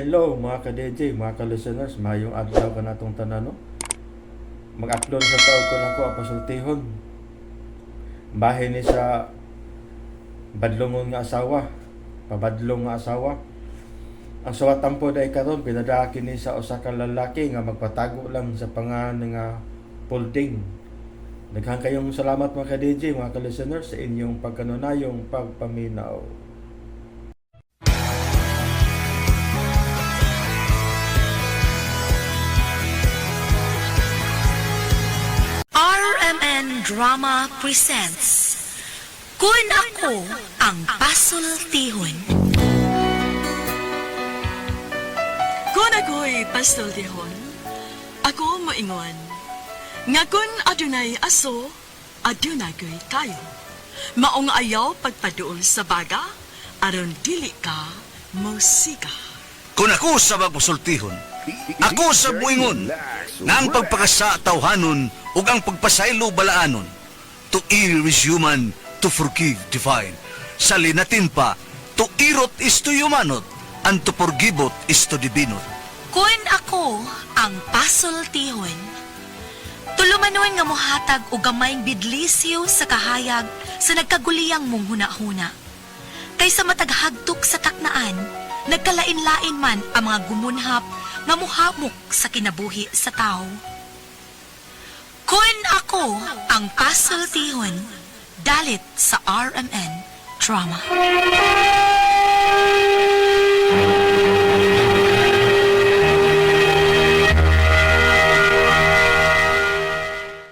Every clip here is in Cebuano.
Hello mga ka-DJ, mga ka-listeners, mayong adlaw ka natong tanan, no? Mag-upload sa tao ko nako ang pasultihon. Bahin ni sa badlongon nga asawa, pabadlong nga asawa. Ang suwat tampo day karon pinadaki ni sa usa ka lalaki nga magpatago lang sa pangan nga Pulding. Daghan kayong salamat mga ka-DJ, mga ka-listeners sa inyong pagkanunayong pagpaminaw. RMN Drama Presents Kun Ako Ang Pasultihon. Kung ako'y pastultihon, ako moingon. Nga kun adunay aso, adunay ko'y kayo. Maong ayaw pagpaduol sa baga, aron dili ka musika. Kung ako sa magpasultihon, ako sa buingon, na ang pagpakasa tawhanon ug ang pagpasaylo balaanon. To err is human, to forgive divine. Sa linatin pa, to irot is to humanot, and to forgiveot is to divinot. Kun ako ang pasultihon. Tulumanon nga mohatag og gamayng bidlisyo sa kahayag sa nagkaguliyang mong hunahuna. Kaysa mataghagtok sa taknaan, nagkalain-lain man ang mga gumunhap nga muhamok sa kinabuhi sa tao. Kun ako ang pasultihon, dalit sa RMN Drama.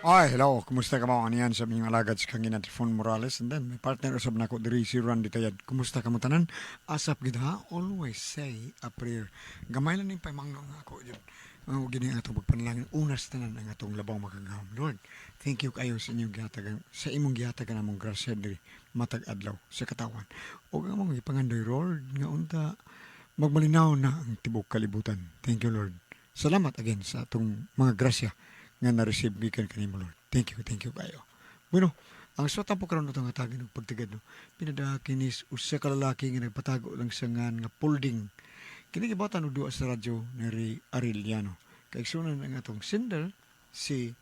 Ay, hello. Kumusta ka mo? Ano yan sa inyong alagad sa kangina Trifon Morales. And then, may partner usab na ko diri si Randy Tayad. Kumusta ka mo tanan? Asap gid ha? Always say a prayer. Gamay lang ning paimangno nga ako yun. Ang gini ang atong pagpanalangin. Unas tanan ang atong labaw makagahom. Lord, thank you kayo sa inyong gihatag sa imong gihatag namong grasya diri matag adlaw sa katawan. Ug ang among gipangandoy Lord nga unta magmalinaw na ang tibok kalibutan. Thank you, Lord. Salamat again sa atong mga grasya nga na-receive gikan kanimo, Lord. Thank you kayo. Bueno, ang suwat po karon atong hatagin og pagtigad no. Pinadaki ni usa ka lalaki nga nagpatago lang sa ngan nga Pulding. Kini gibatan og duwa sa radyo ni Ray Arellano. Kaigsunan ang atong sender si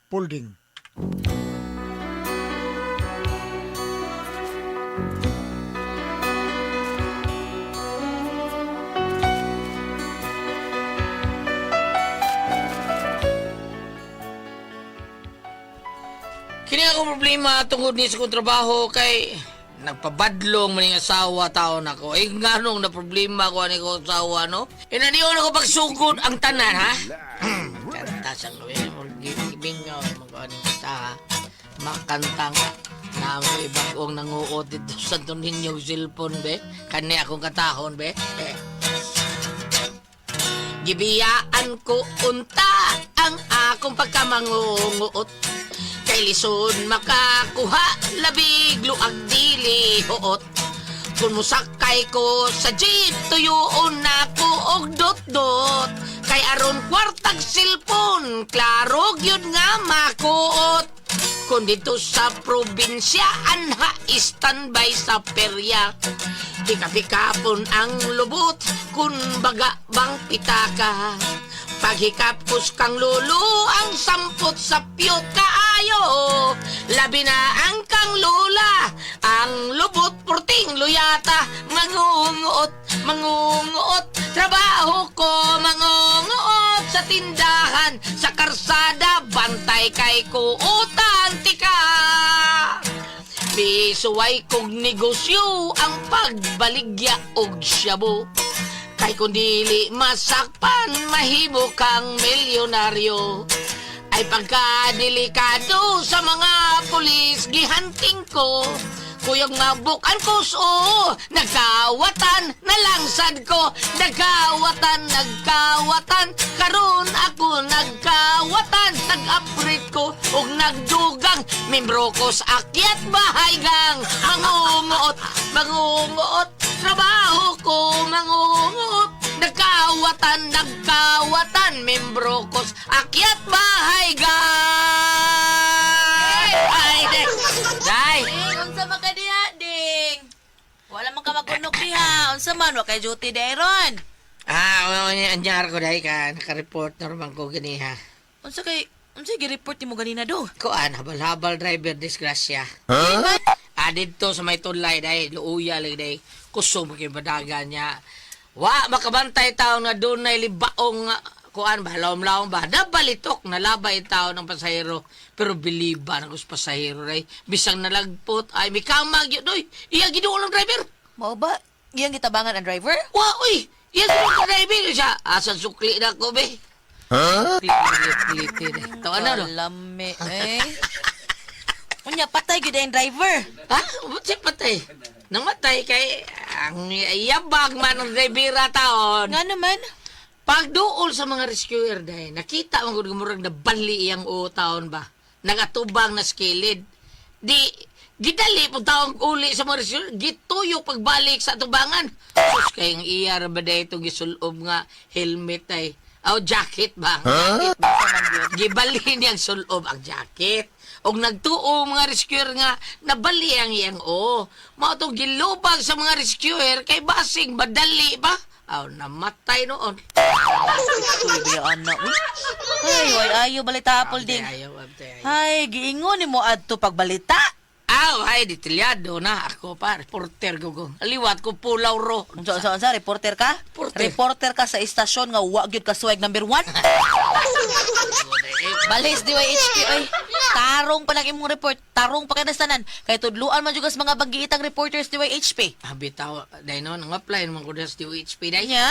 Pulding. Kini akong problema tungod ni sa kong trabaho kay nagpabadlong man yung asawa taon ako. Eh, nganong na problema ko ani ko asawa, no? Eh, naniyon ako pagsugod ang tanan, ha? Kanta sa luwi, gibingaw, mag-aning kita, ha? Makanta nga. Na may bagong nanguot dito sa ninyong cellphone, be. Kani akong katahon, be. Eh. Gibiyaan ko unta ang akong pagkamangunguot. Kay lison makakuha, labig luag dili huot. Kung musakay ko sa jeep, tuyuon na ko og dot-dot. Kay aron kwartag cellphone, klaro gyud nga makuot. Kung dito sa probinsya, anha standby sa perya. Pika-pikapon ang lubot, kun baga bang pitaka. Paghikapos kang lulo, ang sampot sa piyot kaayo. Labi na ang kang lula, ang lubot porting luyata. Mangunguot, mangunguot, trabaho ko mangunguot. Sa tindahan, sa karsada, bantay kay kuutan tika. Bisuway kog negosyo ang pagbaligya og shabu. Kay kung dili masakpan, mahimo kang milyonaryo. Ay pagkadelikado sa mga pulis, gihanting ko. Kuyog mabukan ko so, nagkawatan, nalangsad ko. Nagkawatan, nagkawatan, karon ako nagkawatan. Nag-upgrade ko og nagdugang, membro ko sa akyat bahay gang. Mangunguot, mangunguot, trabaho ko mangunguot. Nagkawatan, nagkawatan, membro ko sa akyat bahay gang. Ay, day, day. Ding, unsa man ka diha, ding? Wala man ka magunok diha. Unsa man wa kay duty dayron. Ah, niya anyar ko dahil ka naka-report na naman ko ganiha. Unsa kay unsa gi-report nimo ganina do? Kuan, habal-habal driver disgrasya. Huh? Ah, dito sa may tulay dahil luuya lagi dahil kusog kay badaga niya. Wa makabantay tao nga dunay libaong nga kuan ba lawom-lawom ba nabalitok nalabay tao ng pasahero pero biliba na kus pasahero day bisang nalagpot ay mikamag yun oy iya giduol ang driver. Mao ba iyang gitabangan ang driver? Wa oy iya giduol ang driver siya asa sukli na ko be. Huh? Sukli to ano no. Kalami eh. Unya patay gyud ang driver. Ha? Ba't siya patay? Namatay kay ang yabag man ang drivera taon. Nga naman. Pagduol sa mga rescuer dahil, nakita mo kung murag nabali iyang o taon ba? Nagatubang na skilid. Di, gidali po taong uli sa mga rescuer, gituyo pagbalik sa tubangan. Sus, kay ang iya ra ba dahil itong gisulob nga helmet ay. O jacket ba? Jacket ba? Gibali niyang sulob ang jacket. Og nagtuo mga rescuer nga nabali ang iyang o. Mao tong gilubag sa mga rescuer kay basing madali ba? Aw, namatay noon. Uy, bayaan na uy. Ay, way ayo balita apol ding. Ayaw, abte, ayaw. Ay, giingon nimo adto pagbalita. Aw, ay, detalyado na ako pa. Reporter ko ko. Aliwat ko pulaw ro. Unsa unsa unsa reporter ka? Reporter. Reporter ka sa istasyon nga wa gyud ka swag number 1. Balis DYHP oy. Tarong pa lang imong report, tarong pa kay tanan. Kay tudluan man jud ka sa mga banggiitang reporters DYHP. Bitaw, dahil noon, ang apply naman ko sa DOHP dahil. Nya.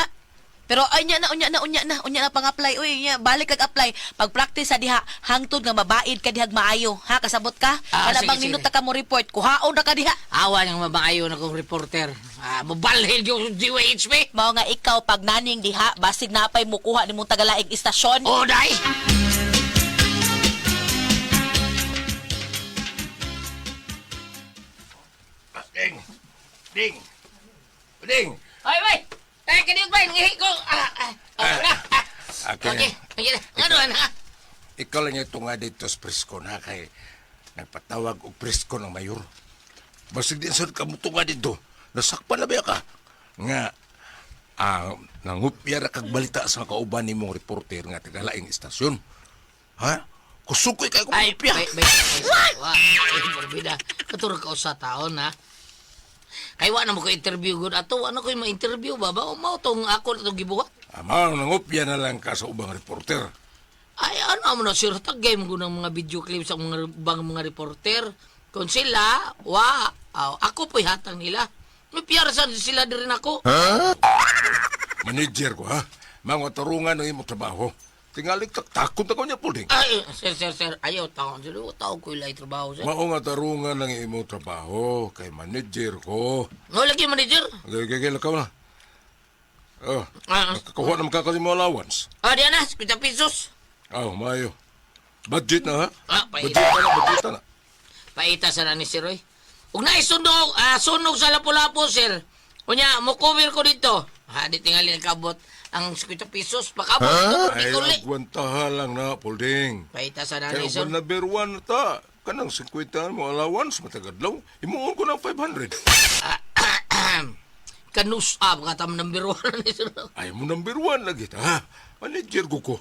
Pero ay nya na unya na unya na unya na pang-apply uy nya balik kag apply. Pag-practice sa diha hangtod nga mabaid ka dihag maayo ha kasabot ka. Ah, Kana sige, bang sige. nindot ta ka mo report kuhaon ra ka diha. Awa niyang mabayo na kong reporter. Ah, mabalhin yung DOHP. Mao nga ikaw pag naning diha basig napay mukuha nimong tagalaig istasyon. Oh, day! Ding! Ding! Ding! Ay, bay! Ay, kaniyot bay! Ngihi ko! Ah, ah, ah, ah, ah. Okay. Okay, okay na. Ano, ano, ha? Ikaw lang ito nga dito sa presko na kay nagpatawag og presko ng mayor. Basig din sa kamuto nga dito. Nasakpan na ba ka? Nga, nangupya ra kag balita sa kauban nimong reporter nga taga-laing istasyon. Ha? Kusukoy kay kong Ay, upya. bay, bay, bay. Wa, ay, porbida. Katurog ka usa taon, ha? Kay wa na mo ko interview gud ato, ano ko yung ma-interview ba? Ba, mao tong ako na tong gibuhat. Amaw, nangupya na lang ka sa ubang reporter. Ay, ano mo na, sir, tagay mo ng mga video clips sa mga bang mga reporter. Kung sila, wa, aw, ako po'y hatang nila. May piyarasan sila din ako. Manager ko, ha? Mga tarungan ng imong trabaho. Tingali taktakot ako niya, Pulding. Ay, sir, sir, sir, ayaw, taon sila. Tao ko ilay trabaho, sir. Mao nga tarungan ng imong trabaho kay manager ko. No, lagi, manager. Okay, okay, okay, lakaw na. Oh, Ah, ah. nakakuha naman ka kasi mo allowance. Ah, di na, 50 pesos. Oh, maayo. Budget na, ha? Ah, paita. Budget na, budget na. Paita sa na ni Sir Roy. Ug naisunog, sunog sa Lapu-Lapu, sir. Unya, mo cover ko dito. Ha, di tingali nagkabot ang 50 pesos. Pakabot huh? Ay, agwantaha lang na, Pulding. Paita sa na Kaya ni sir. uban na beruan na ta. Kanang 50 mo allowance, matagadlaw. Imuon ko ng 500. Kanusab ka tam number 1 ni sir. Ay mo number one lagi ta, ha? Manager ko ko.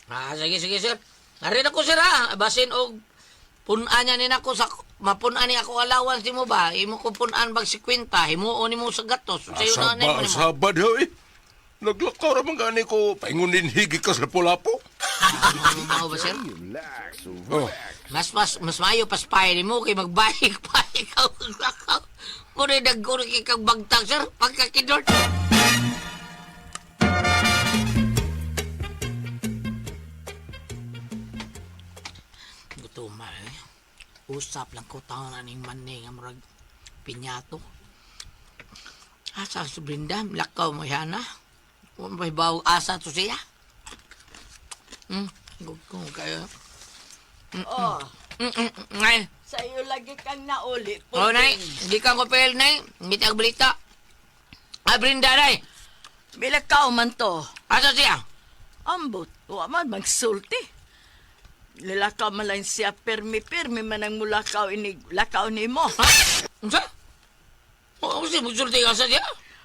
Ah, sige, sige, sir. Narin ako, sir, ha. Basin og punan niya ni nako sa mapunan ni ako allowance nimo ba? Imo ko punan bag 50, himuon nimo sa gatos. Sayo na Asaba, nimo. Nimo. asaba diha, eh. Naglakaw ra man gani ko. Paingon din higi ka sa lapu-lapu. Mao ba, sir? Oh, Mas maayo paspay nimo kay magbayik pa ikaw maglakaw. Muna nagkuro kay kang bagtang, sir. Pagkakidor. Gutom eh. Usap lang ko taon aning mani nga murag pinyato. Asa si Brinda, lakaw mo yan ha. Huwag may bawag asa to siya. Gutom kayo. Oh, Ay, sa'yo lagi kang nauli. oh, nay, hindi kang kopel, nay. Hindi tayong balita. Ah, Brinda, nay. Bilakaw man to. Asa siya? Ambot, wa man magsulti. Lilakaw man lang siya, permi-permi man ang mulakaw ini, lakaw nimo. Ha? Unsa? O, unsa, magsulti ka sa siya?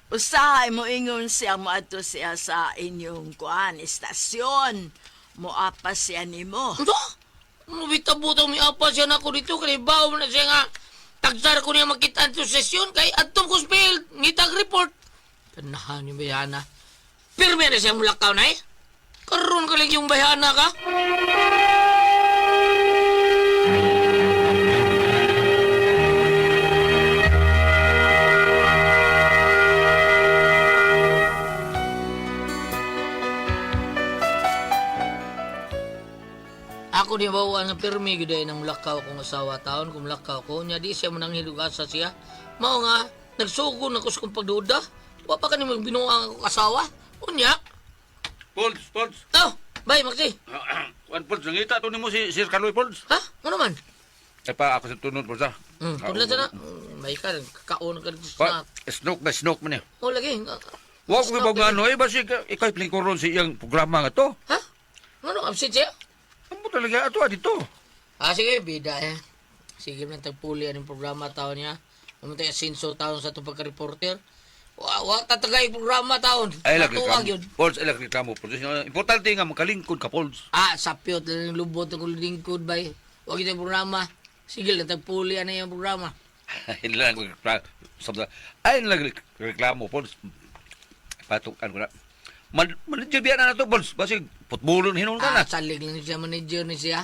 Usahay mo ingon siya moadto siya sa inyong kuan istasyon. Moapa siya nimo. Ano? Mabita-buta mi apa siya nako dito kay bawo na siya nga tagsar ko niya makita ang sesyon kay adto ko spell ngitag report. Tanahan yung bayana. Pirmi na siya mulakaw na eh. Karon ka lang yung bayana ka. Ako ni bawaan nga pirmi gyud ay nang mulakaw akong asawa taon kung mulakaw ko nya di siya manang asa siya. Mao nga nagsugo na ko sa kong pagduda. Wa pa kani magbinuang akong asawa. Unya. Pols, Pols. Oh, bye Maxi. Kuan Pols, nangita to nimo si Sir Kaloy Pols. Ha? Ano man? Ay pa ako sa tunod Pols ah. Tudla sa na. May ka, kakaon ka dito Pa, sa... snook na snook man eh. Oh, lagi. Wa ko ibang ano eh basi ikay plingkuron sa iyang programa nga to. Ha? Ano, absent siya? Amo talaga ato ah, dito. Ah, sige, bida eh. Sige lang tagpuli ang programa taon niya. Umatay asinso taon sa itong pagka-reporter. Wa, wa, tatagay programa taon. Ay lang Matuwag reklamo. yun. Pols, ay lang reklamo Pols. Importante nga makalingkod ka Pols. Ah, sapyot lang yung lubot ng lingkod bay. Huwag yung programa. Sige lang tagpuli ano yung programa. Ay lang reklamo. Ay lang reklamo Pols. Patukan ko na. Man manager biya na to Pols. Basi putbulon hinon ka na. Ah, salig lang siya, manager ni siya.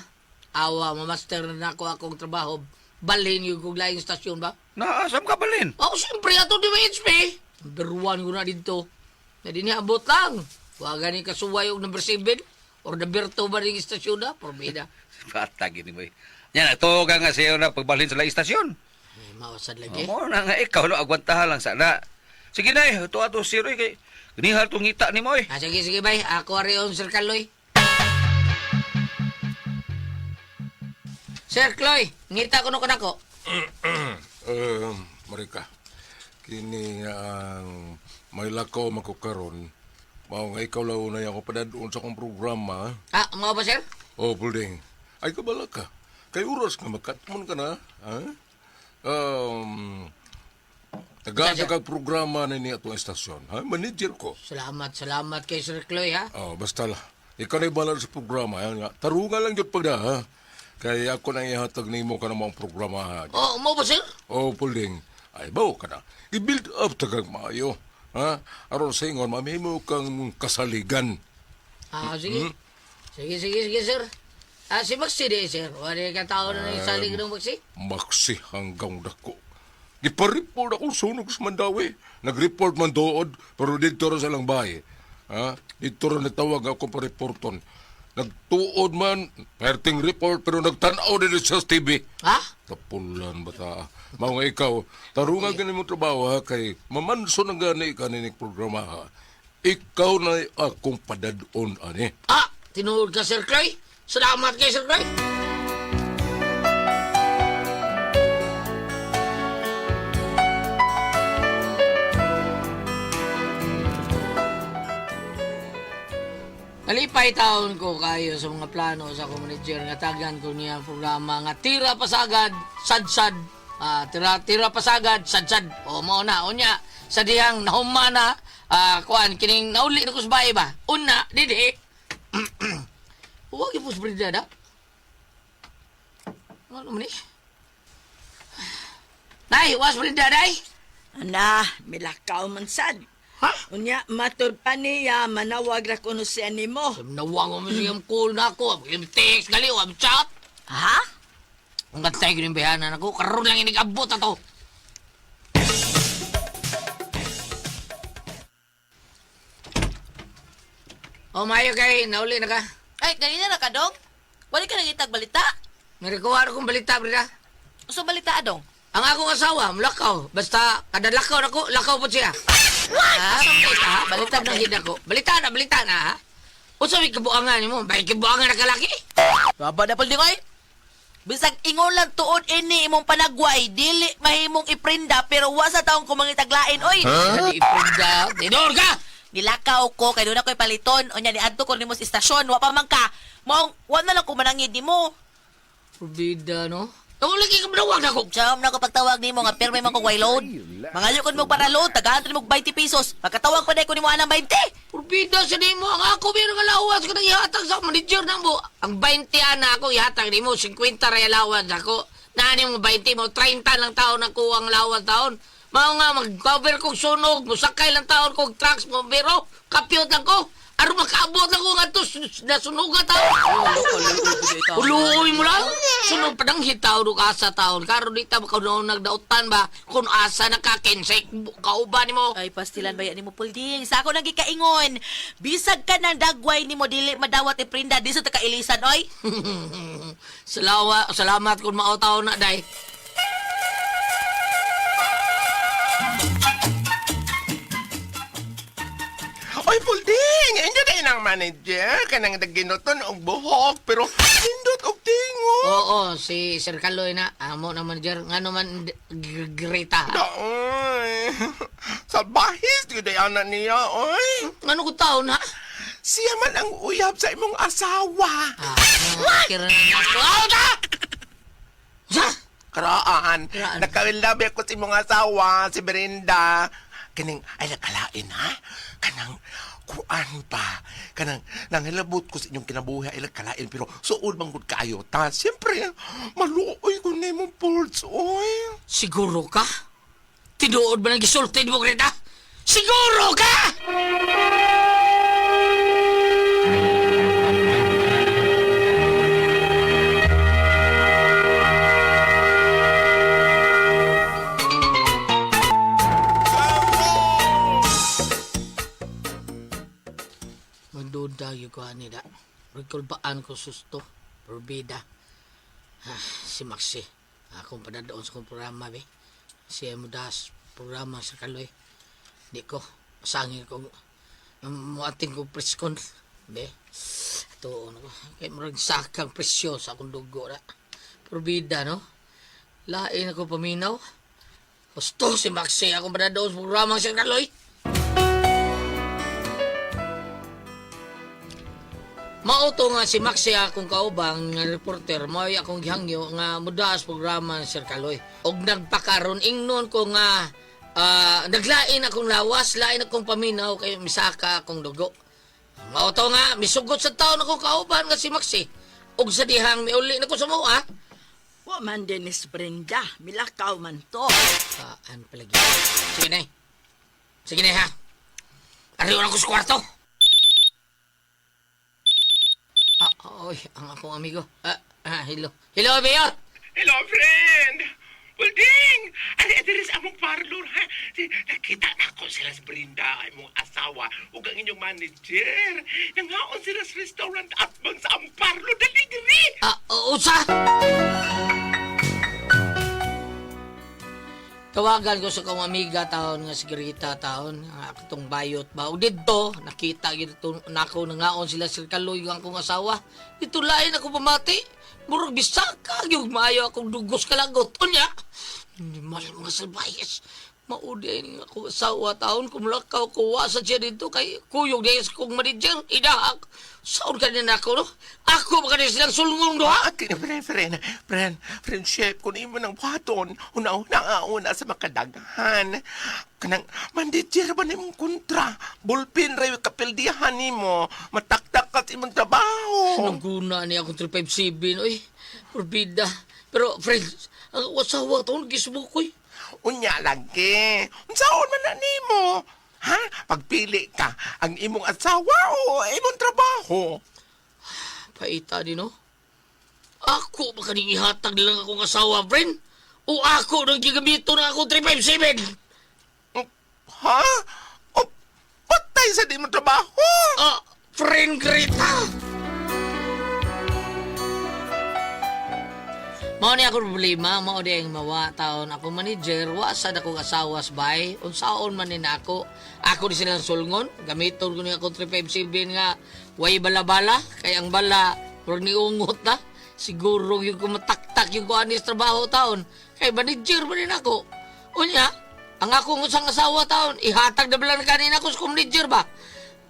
Awa, mamaster na ako akong trabaho. Balhin yung kong laing stasyon ba? Naasam ka balin. Oh, siyempre, ato di ba HP? Number 1 ko na dito. Na din niya, abot lang. Huwag gani kasuway og number 7 or number 2 ba rin istasyon na? Porbida. Patag ini mo. Yan, ito ka nga siya na pagbalhin sa laing istasyon. Eh, mawasad lagi. Mo na nga ikaw lo agwantahan lang sana. Sige na eh, ito ato zero eh kay ginihal tong ngita nimo eh. Ah, sige, sige, bay. Ako ari on Sir Kaloy. Sir Cloy, ngita ko no kanako. Marika, kini nga ang may lakaw makukaron. Mao nga ikaw launay ako padadon sa akong programa. Ah, mga ba, sir? Oh, Bulding. Ay, kabala ka. Kay oras nga makatmon ka na. Ha? Um, Tagada kag programa na ni atong estasyon. Ha? Manager ko. Salamat, salamat kay Sir Cloy, ha? Oh, basta lah. Ikaw na bahala sa programa. Ha? Nga, Tarungan lang jud pagda, ha? Kaya ako nang ihatag nimo ka ng mga programa, ha? Oh, mo ba, sir? Oh, Puling. Ay, bawo ka na. I-build up tagang maayo. Ha? Aron sa ingon, mamimo kang kasaligan. Ah, sige. Sige, sige, sige, sir. Ah, si Maxi di, sir. Wala ka tao na naisalig ng Maxi. Maksi hanggang dako. Gipa-report ako sunog sa Mandawi. Nag-report man doon, pero dito ra sa lang bahay. Ha? Dito ra natawag ako pa reporton. Nagtuod man, perting report, pero nagtanaw din sa TV. Ha? Tapulan ba ta? Mao nga ikaw, tarungan gani mo trabaho ha, kay mamanso na gani ka nining programa ha. Ikaw na akong padadon ani. Ah, tinuod ka, Sir Cloy. Salamat kay Sir Cloy. Nalipay taon ko kayo sa mga plano sa akong manager nga tagan ko niya ang programa nga tira pasagad sadsad. Ah, tira tira pasagad sadsad. O mao na unya sa dihang nahumana ah, kuan kining nauli na ko sa bahay ba. Una didi. Huwag yung pusbrida da. Ano man eh? Nay, was brida day? Ana, milakaw man sad. Ha? Unya, matud pa niya, manawag ra kuno siya nimo. Nawang mo siyang call na ako. Ang text gali, ang chat. Ha? Ang gantay ko yung bayanan ako. Karoon lang inigabot ato. Oh, mayo kay, nauli na ka. Ay, kanina na ka, dong. Wala ka nangitag balita. May rikuha akong balita, brida. Usa balita, adong. Ang akong asawa, mulakaw. Basta, kada lakaw na ko, lakaw po siya. What? Asa mo kita, ha? Balita na hid ako. Balita na, balita na, ha? Unsa may kabuangan nimo? May kabuangan na kalaki? Baba na pala oy. Bisag ingon lang tuod ini imong panagway, dili mahimong iprinda pero wa sa taong kumangitaglain oy. Huh? Di iprinda. Tinor ka! Nilakaw ko kay doon ako'y paliton unya niadto ko nimo sa istasyon wa pa man ka. Maong wa na lang ko manangid nimo. Probida, no? Wala kay kamanawag na ko. Jam na ko pagtawag nimo nga pirmi man ko way load. Mangayo kon mo para load, tagaan mo 20 pesos. Makatawag pa ko nimo anang 20. Purbida sa nimo ang ako meron nga lawas ka nang ihatag sa manager na mo. Ang 20 ana ako ihatag nimo 50 ra lawas ako. Naani mo 20 mo 30 lang taon ako ang lawas taon. Mao nga mag-cover kog sunog, musakay lang taon kog trucks mo pero kapyot lang ko. Aron makaabot lang ko ngadto nasunugan taon. Uluoy mo lang. Sunog pa nang hitaw do ka sa taon. Karon di ta makaw nagdautan ba kung asa nakakensek kauban nimo. Ay pastilan ba yan nimo Pulding? Sa ako nang gikaingon. Bisag ka ng dagway nimo dili madawat iprinda di sa takailisan oy. Salawa, salamat kung mao taon na day. Oy, Pulding! Inyo na ang manager. Kanang naginuton og buhok, pero nindot og tingo. Oo, si Sir Kaloy na amo na manager ngano man Greta. Daoy. Salbahis, gyud ay ana niya, oy. Ngano ko taon ha? Siya man ang uyab sa imong asawa. Ah, What? Kira na ako. Aw, da! Sa? Karaan. Karaan. Nakawilabi ako sa imong asawa, si Brenda. Kaning, ay nakalain ha? Kanang, kuan pa. Kanang, nanghilabot ko sa inyong kinabuhi ay nakalain. Pero suod man gud kaayo ta. Siyempre, maluoy ko nimo, Pulse, oy. Siguro ka? Tinuod ba ng gisulti mo, Greta? Siguro ka! Magduda yun ko ani da. Rekulbaan ko susto. Probida. Ah, si Maxi. Akong padadaon sa kong programa, be. Siya mo das programa sa Kaloy. Di ko. Masangin ko. Muatin ko preskon. Be. Ito, ano ko. Kaya murag sakang presyo sa akong dugo na. Probida, no? Lain ako paminaw. Gusto si Maxi. Akong padadaon sa programa sa Kaloy. Mao to nga si Maxi akong kaubang nga reporter mao'y akong gihangyo nga mudaas programa ni Sir Kaloy. Og nagpakaron ingnon ko nga naglain akong lawas, lain akong paminaw kay misaka akong dugo. Mao to nga misugot sa taon akong kauban nga si Maxi. Og sa dihang miuli na ko sa moa. Wa man din ni Brenda, milakaw man to. Saan palagi? Sige na. Sige na ha. Ariyo na ko sa kwarto. Ah, oy, ang akong amigo. Hello. Hello, Mayor. Hello, friend! Pulding! Ali, diri sa among parlor, ha? Nakita na ko sila sa Brenda, ay mong asawa, ug ang inyong manager. Nangaon sila sa restaurant at bang sa among parlor. Dali, diri! Ah, usa! Tawagan ko sa kong amiga taon nga si Greta taon nga akong bayot ba. O didto nakita gyud to nako nangaon sila sir Kaloy ang akong asawa. Dito lain ako pamati. Murag bisaka gyud maayo akong dugos kalagot. Unya, hindi mal mga salbayes. Maudi ay nga akong asawa taon kumlakaw kuwa sa siya dito kay kuyog dahil sa kong manager. Idahak. Saon ka din ako no? Ako ba ka silang sulngong duha? Ah, kini, friend, friend, friend, friendship, kung imo ng buhaton, una-una, una sa makadaghan. Kanang, manager ba nimong kontra? Bullpen rayo kapildihan nimo. Mataktak ka sa imong trabaho. Naguna niya akong 357, oy. Porbida. Pero, friend, ang asawa to, gisbukoy. Unya lagi. Unsaon man na nimo? Ha? Pagpili ka, ang imong asawa o imong trabaho? Paita din, no? Ako ba kaning ihatag lang akong asawa, friend? O ako nang gigamito na akong 357? Ha? O, patay sa di mo trabaho. Ah, friend Greta! Mao ni ako problema, mao di ang mawa taon ako manager, wa sad akong asawa sa bahay. Unsaon man ni nako. Ako ni silang sulngon, gamiton ko ni ako 357 nga way bala-bala kay ang bala murag niungot na. Siguro yung kumataktak yung kuan ni sa trabaho taon. Kay manager man ni nako. Unya, ang akong usang asawa taon, ihatag na bala na kanina ko sa manager ba?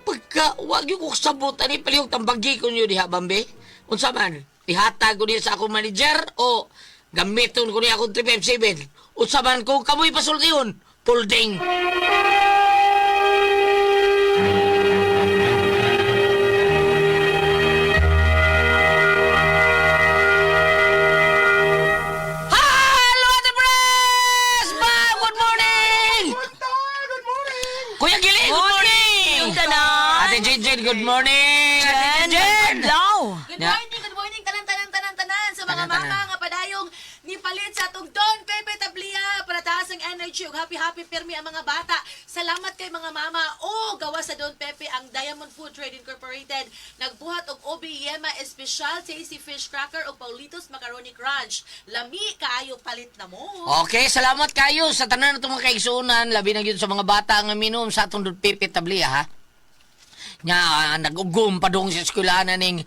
Pagka wag yung kasabot ani palihog tambagi ko niyo diha bambi. Unsa man? Ihatag ko niya sa akong manager o Gamiton ko niya akong 357. Usaban ko kamoy pasultihon. Pulding. Hello, Ate Pres! Ma, good morning! Good morning! Kuya Gili, good morning! Tanan. Ate Jinjin, good morning! Ate Jinjin! Adlaw. Good Yeah. morning, good morning, tanan, tanan, tanan, tanan sa mga Tanan, mama tanan. nga padayong ni palit sa atong Don Pepe Tablia para taas ang energy ug happy happy pirmi ang mga bata. Salamat kay mga mama. O gawa sa Don Pepe ang Diamond Food Trade Incorporated nagbuhat og Obi Yema Espesyal Tasty Fish Cracker ug Paulitos Macaroni Crunch. Lami kaayo palit na mo. Okay, salamat kayo sa tanan natong mga kaigsuonan, labi na gyud sa mga bata nga minom sa atong Don Pepe Tablia ha. Nya nag-ugom padung sa eskwelahan na ning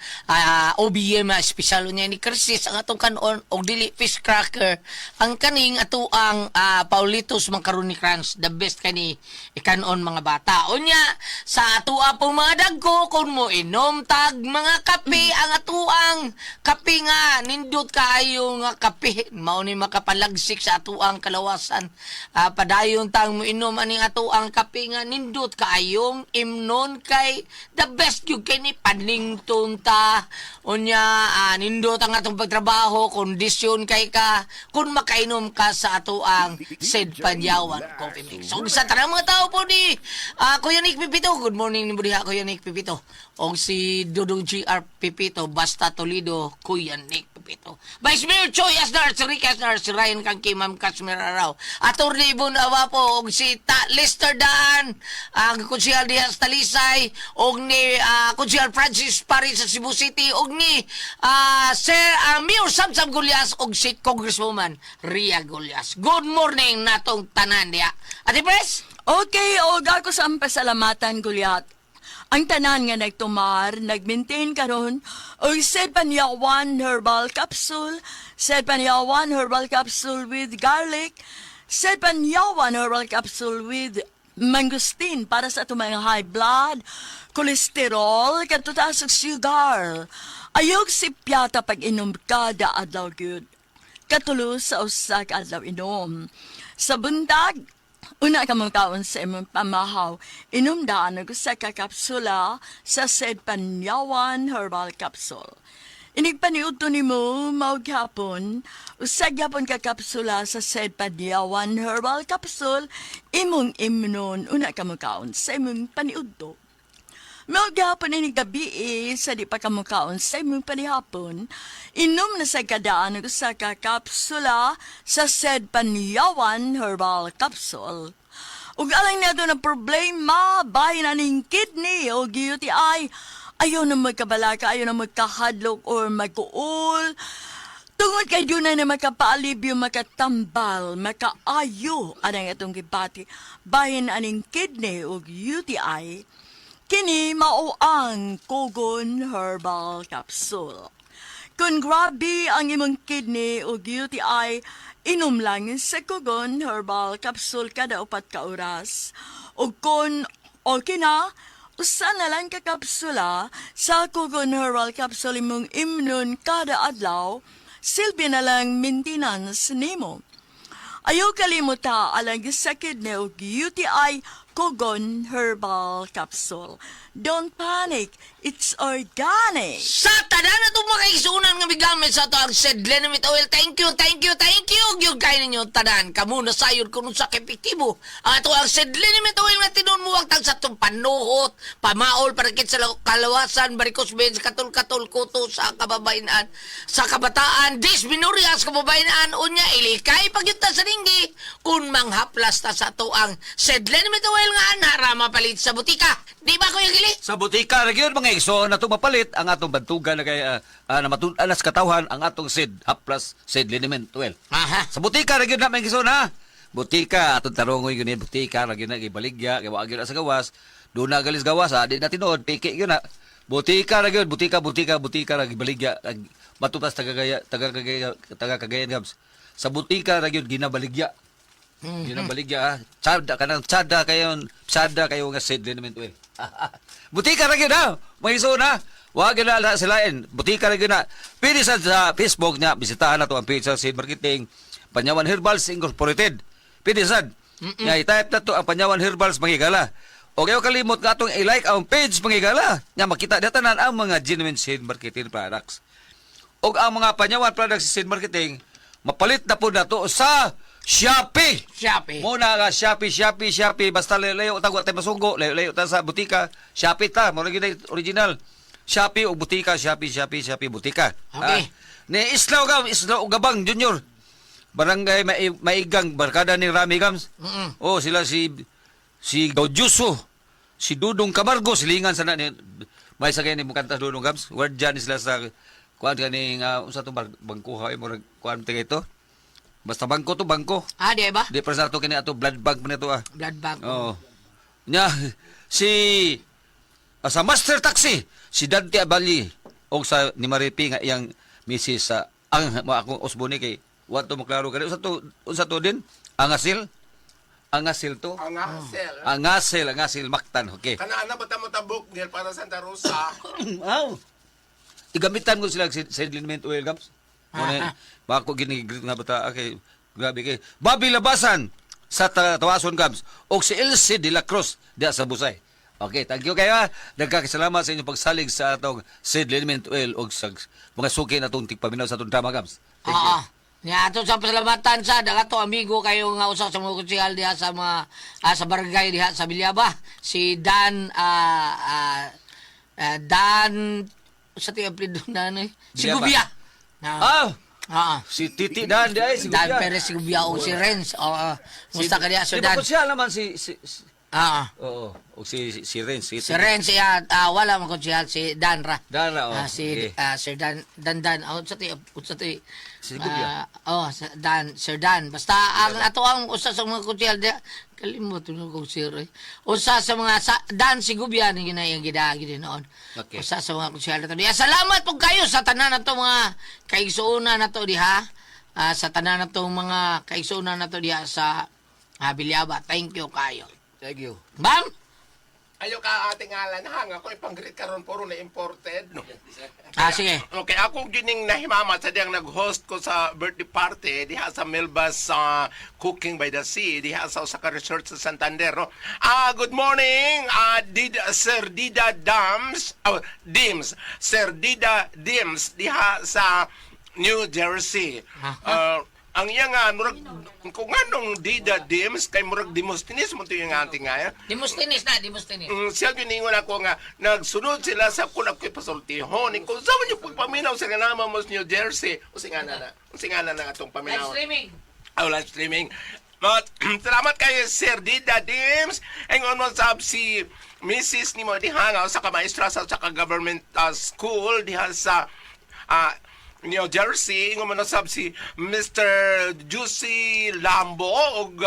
OBM espesyal niya ni Crisis ang atong kanon og dili fish cracker ang kaning ato ang Paulitos Macaroni Crunch, the best kani ikanon mga bata. Unya sa atoa pong mga dagko kun mo inom tag mga kape, ang atuang kape nga nindot kaayo nga kape mao ni makapalagsik sa atuang kalawasan. Padayon tang mo inom aning atuang kape nga nindot kaayong imnon kay the best gyud kay ni panington ta. Unya nindot ang atong pagtrabaho, kondisyon kay ka kun makainom ka sa atuang Sid Panyawan Coffee Mix. So sa tanang mga tao po ni Kuya Nick Pipito, good morning ni diha Kuya Nick Pipito. Og si Dudong GR Pipito, Basta Toledo, Kuya Nick Pipito. Vice Mayor Choi Asnar, si Rick Asnar, si Ryan Kangki, Ma'am Kashmir Araw. Attorney Ibon Awapo, og si Ta Lester Daan, ang Konsehal diha sa Talisay, og ni Konsehal Francis Paris sa Cebu City, og ni Sir Mayor Samsam Gulyas, og si Congresswoman Ria Gulyas. Good morning natong tanan diha. Ate Pres? Okay, og ako sa ang pasalamatan, Gulyat. Ang tanan nga nagtumar, nagmaintain karon og Sedpanyawan Herbal Capsule, Sedpanyawan Herbal Capsule with garlic, Sedpanyawan Herbal Capsule with mangosteen para sa atong mga high blood, kolesterol, kadto taas og sugar. Ayog si piyata pag inom kada adlaw gyud. Katulo sa usa ka adlaw inom. Sa buntag, una ka mong kaon sa imong pamahaw, inom daan og usa ka kapsula sa Sedpanyawan Herbal Capsule. Inigpaniudto nimo mao gyapon, usa gyapon ka kapsula sa Sedpanyawan Herbal Capsule, imong imnon una ka mong kaon sa imong paniudto. Mao gyapon ini gabi sa di pa kamukaon sa imong panihapon, inom na sa kadaan og usa ka kapsula sa Sedpanyawan Herbal Capsule. Ug alang nato ng problema, bahin aning kidney o UTI, ayaw na magkabalaka, ayaw na magkahadlok or magkuol. Tungod kay doon na makapaalibyo, makatambal, makaayo anang atong gibati, bahin aning kidney o UTI, kini mao ang Kogon Herbal Capsule. Kung grabe ang imong kidney o UTI, inom lang sa Kogon Herbal Capsule kada 4 ka oras. O kung okay na, usa na lang ka kapsula sa Kogon Herbal Capsule imong imnon kada adlaw, silbi na lang maintenance nimo. Ayaw kalimuta alang sa kidney ug UTI Kogon Herbal Capsule. Don't panic, it's organic. Sa tanan na itong mga kaigsunan nga migamit sa ato ang said Lenamit Oil. Thank you, thank you, thank you. Gyud kayo ninyo tanan. Kamu na sayon kung sa epektibo. Ang ato ang said Lenamit Oil nga tinuon mo wagtang sa itong panuhot, pamaol, parakit sa kalawasan, varicose veins, katol-katol, kuto sa kababayan, sa kabataan, dysmenorrhea sa kababayan, unya, ilikay pagyunta sa ninggi. Kung manghaplas ta sa ato ang said Lenamit Oil nga anara mapalit sa butika. Di ba, Kuya Gili? Sa butika ra gyud mga igsoon na mapalit ang atong bantugan na kay na matud-an sa katawhan ang atong seed haplas seed liniment well. Aha. Sa butika ra gyud na mga igsoon ha. Butika atong tarongoy gyud ni butika ra gyud na gibaligya kay wa gyud na sa gawas. Doon na galis gawas ha, di na tinuod piki gyud na. Butika ra gyud, butika butika butika ra gibaligya matupas taga gaya taga Cagayan taga Cagayan Gabs. Sa butika ra gyud ginabaligya. Ginabaligya ha. Tsada kanang tsada kayo, tsada kayo nga seed liniment well. Butika ra gyud ha. Mga igsoon ha. Wa gyud na silain. Butika ra gyud na. Pwede sa Facebook niya bisitahan nato ang page sa Seed Marketing Panyawan Herbals Incorporated. Pwede sad. Nya i-type na to ang Panyawan Herbals mangigala. O kayo kalimot nga atong i-like ang page mangigala. Nya makita na tanan ang mga genuine Seed Marketing products. Og ang mga Panyawan products sa Seed Marketing mapalit na po nato sa Shopee. Shopee. Muna nga Shopee, Shopee, Shopee basta layo ta wa tay masunggo, layo ta sa butika, Shopee ta, mo lagi na original. Shopee o butika, Shopee, Shopee, Shopee butika. Okay. Ah, ni Islaw ka, Islaw Gabang Junior. Barangay Maigang, barkada ni Rami Gams. Mm-mm. Oh, sila si si Gaujuso, si Dudong Camargo, silingan sana ni may sakay ni mukanta Dudong Gams. Guardian sila sa kuan kaning unsa tong bangkuha ay murag kuan tingay ito. Basta bangko to bangko. Ah, di ba? Di pa sa ato kini ato blood bank man ito ah. Blood bank. Oo. Nya si sa Master Taxi si Dante Abali og sa ni Maripi nga iyang misis sa ang ma akong usboni kay wa to maklaro kani unsa to din angasil angasil to Ang hassle. angasil angasil Mactan, okay. Kana ana ba tamo tabok ngel para Santa Rosa? Aw. Igamitan ko sila sa liniment oil gams. Muna, bako gini nga bata kay grabe kay. Bobby Labasan sa Tawason Gams og si Elsie de la Cruz diya sa Busay. Okay, thank you kayo. Ha. Nagkakasalamat sa inyong pagsalig sa atong Sid Liniment Oil og sa mga suki na itong tigpaminaw sa atong drama gams. Thank you. Oo. Nga ato sa pasalamatan sa ato amigo kayo nga usa sa mga konsehal diha sa mga sa barangay diha sa Bilyaba si Dan Dan sa ti apelyido na ano eh? Si Bilyaba. Gubia. Ah. Ah, Ah. si Titi Dan di ay si Dan Gubia. Perez si Gubia o si Renz. Oo. Musta ka diha Sir Di ba Dan? konsehal naman si Ah. Oo, og si Renz, si, Si Renz siya wala man konsehal si Dan ra. Dan ra, oh. Ah, si Okay. Sir Dan Dan Dan oh, sa ti sa ti Si Gubia. Oh, Dan, Sir Dan. Basta ang ato ang usa sa mga konsehal diha kalimot ko kung sir. Eh. Usa sa mga sa, Dan si Gubia ni ginayang gidagi din noon. Okay. Usa sa mga konsehal nato diha. Salamat po kayo sa tanan nato mga kaigsuonan nato diha. Sa tanan nato mga kaigsuonan nato diha sa Bilyaba. Thank you kayo. Thank you. Ma'am? Ayo ka ating ngalan hang ako ipang-greet karon puro na imported no. Ah, sige. Okay, ako gining nahimama sa diyang nag-host ko sa birthday party diha sa Melba's Cooking by the Sea diha sa usa ka resort sa Santander no. Ah, good morning. Dida, Sir Dida Dams, oh, Dims, Sir Dida Dims diha sa New Jersey. Ang iya nga murag kung anong Dida Dims kay murag Demosthenes mo to yung ating nga. Demosthenes na, Demosthenes. Siya giningon ako nga nagsunod sila sa kung ako'y pasultihon. Kung sa man yung pagpaminaw sa nga mo sa New Jersey. O singa na na. O singa na na atong Live paminaw. streaming. Oh, live streaming. But, salamat kay Sir Dida Dims. Ingon mo sab si Mrs. Nimo diha nga usa ka maestra sa usa ka government school diha sa New Jersey. Ingon mo na sab si Mr. Juicy Lambo ug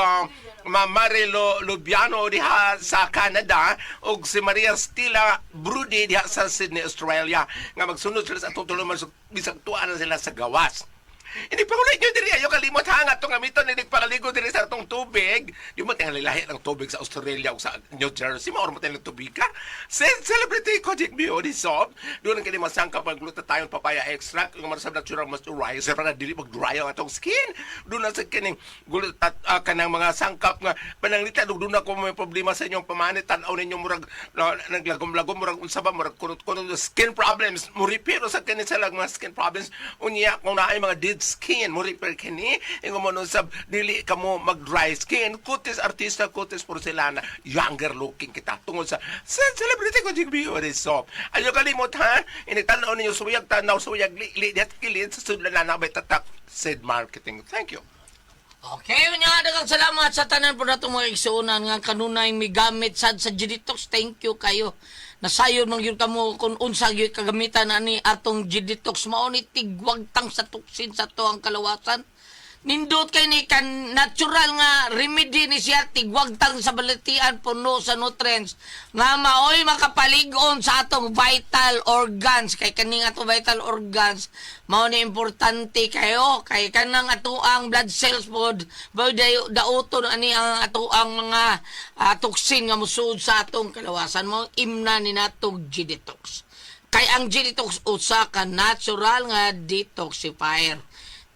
Ma'am Marilo Lubiano diha sa Canada ug si Maria Stila Brudi diha sa Sydney, Australia nga magsunod sila sa atong tuluman bisag tuwa na sila sa gawas. Hindi pa ulit nyo diri ayo kalimot ha nga itong gamiton hindi pakaligo diri sa atong tubig. Di mo tingali lahi ng tubig sa Australia o sa New Jersey mo or mo tingali tubig ka. Celebrity Kojik Beauty Soap. Doon ang kini masangkap ang glutathione papaya extract yung marasab natural moisturizer para dili mag-dry ang atong skin. Doon na sa kining glutat kanang mga sangkap nga pananglita doon na kung may problema sa inyong pamanit tan-aw ninyo murag naglagom-lagom murag unsa ba murag kunot-kunot skin problems mo repair sa kini sa mga skin problems unya kung naay mga dead skin mo repair kini ingon mo nun sab dili ka mo mag dry skin kutis artista kutis porcelana younger looking kita tungod sa celebrity ko jig beauty soap ayo kalimot ha ini tan-aw ninyo suyag tanaw suyag li li kilid sa sudlan na bay tatak said marketing. Thank you. Okay, nga daghang salamat sa tanan po natong mga igsuonan nga kanunay migamit sad sa G-Detox. Thank you kayo. Nasayon man gyud kamo kung unsa gyud kagamitan ani atong G-Detox mao ni tigwagtang sa toxin sa tuang kalawasan. Nindot kay ni kan natural nga remedy ni siya tigwagtang sa balatian puno sa nutrients nga maoy makapalig-on sa atong vital organs kay kaning atong vital organs mao ni importante kayo kay kanang atoang blood cells pod bao dauton ani ang atoang mga toxin nga mosuod sa atong kalawasan mao imna ni natong G-Detox. Kay ang G-Detox usa ka natural nga detoxifier.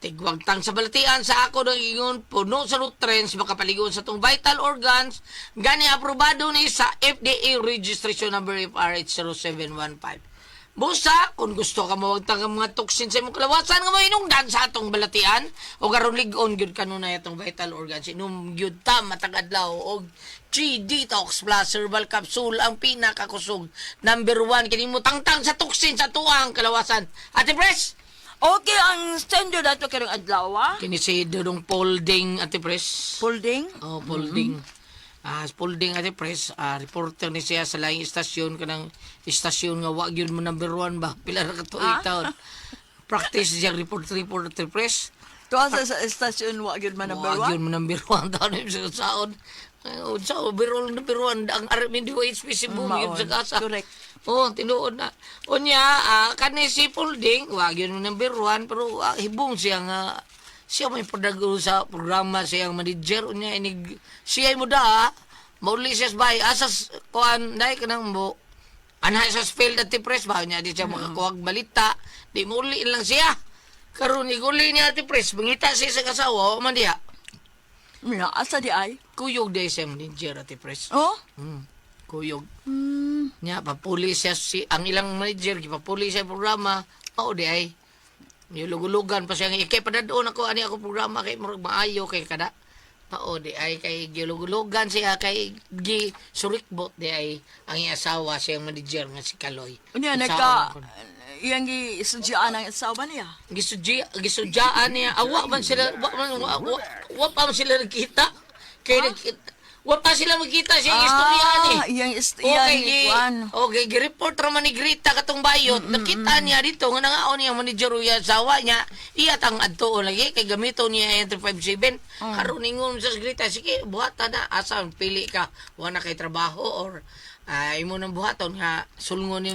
Tigwagtang sa balatian sa ako ng ingon puno sa nutrients makapaligon sa tong vital organs, gani aprobado ni sa FDA registration number FR 0715. Busa, kung gusto ka mawagtang ang mga toxin sa imong kalawasan nga mainungdan sa atong balatian o karon lig-on gyud kanunay atong vital organs, inom gyud ta matag adlaw og G-Detox Plus Herbal Capsule, ang pinakakusog number 1 kini mo tangtang sa toxin sa tuang kalawasan. Ate Pres, Okay, ang sender nato karong adlaw, ah. Kini si Dudong Polding, Ate Pres. Folding. Oh, Polding. Ah, Polding, Ate Pres, reporter ni siya sa laing istasyon, kanang istasyon nga wa gyud mo number 1 ba. Pila ra ka tuig taon. Practice siya report report, Ate Pres. Tuwa sa estasyon wa gyud man number Wa 1. gyud mo number 1 taon sa saon. Unsa overall number 1 ang RMN DOHP Cebu Maon. gyud sa kasa. Correct. Oh, tinuod na. Unya, kani si Polding, wa gyud mo number 1 pero hibong siya nga siya may padago sa programa, siyang manager, unya inig siya mo da mauli siya sa bahay asas kuan dai kanang mo anha sa field at press ba, unya di siya makakuhag balita, di mauli lang siya. Karon iguli niya, Ate Pres, mangita siya sa kasawa, wa man diha. Mina asa di ay? Kuyog di siya manager, Ate Pres. Oh? Kuyog. Nya papuli siya, si ang ilang manager gipapuli siya programa. Mao di ay. Nilugulugan pa siya nga ikay padadon ako ani ako programa kay murag maayo kay kada. Mao di ay kay gilugulugan siya kay gi surikbot di ay ang iyang asawa, siyang manager nga si Kaloy. Unya Unsaon nagka ko na. iyang gisudyaan ang asawa niya. Gisudyaan niya, awa man sila, wa man wa pa man sila nagkita kay nagkita, wa pa sila magkita siya istorya ni. Ah, iyang Okay, iyang gi, kuan. okay, gi-report ra man ni Grita katong bayot. Nakita niya dito nga nangaon niya manager uya asawa niya. Iya tang adto lagi kay gamito niya ang 357. Karon ingon sa Grita, sige, buhata na, asa pili ka, wa na kay trabaho or imo nang buhaton nga sulngon ni,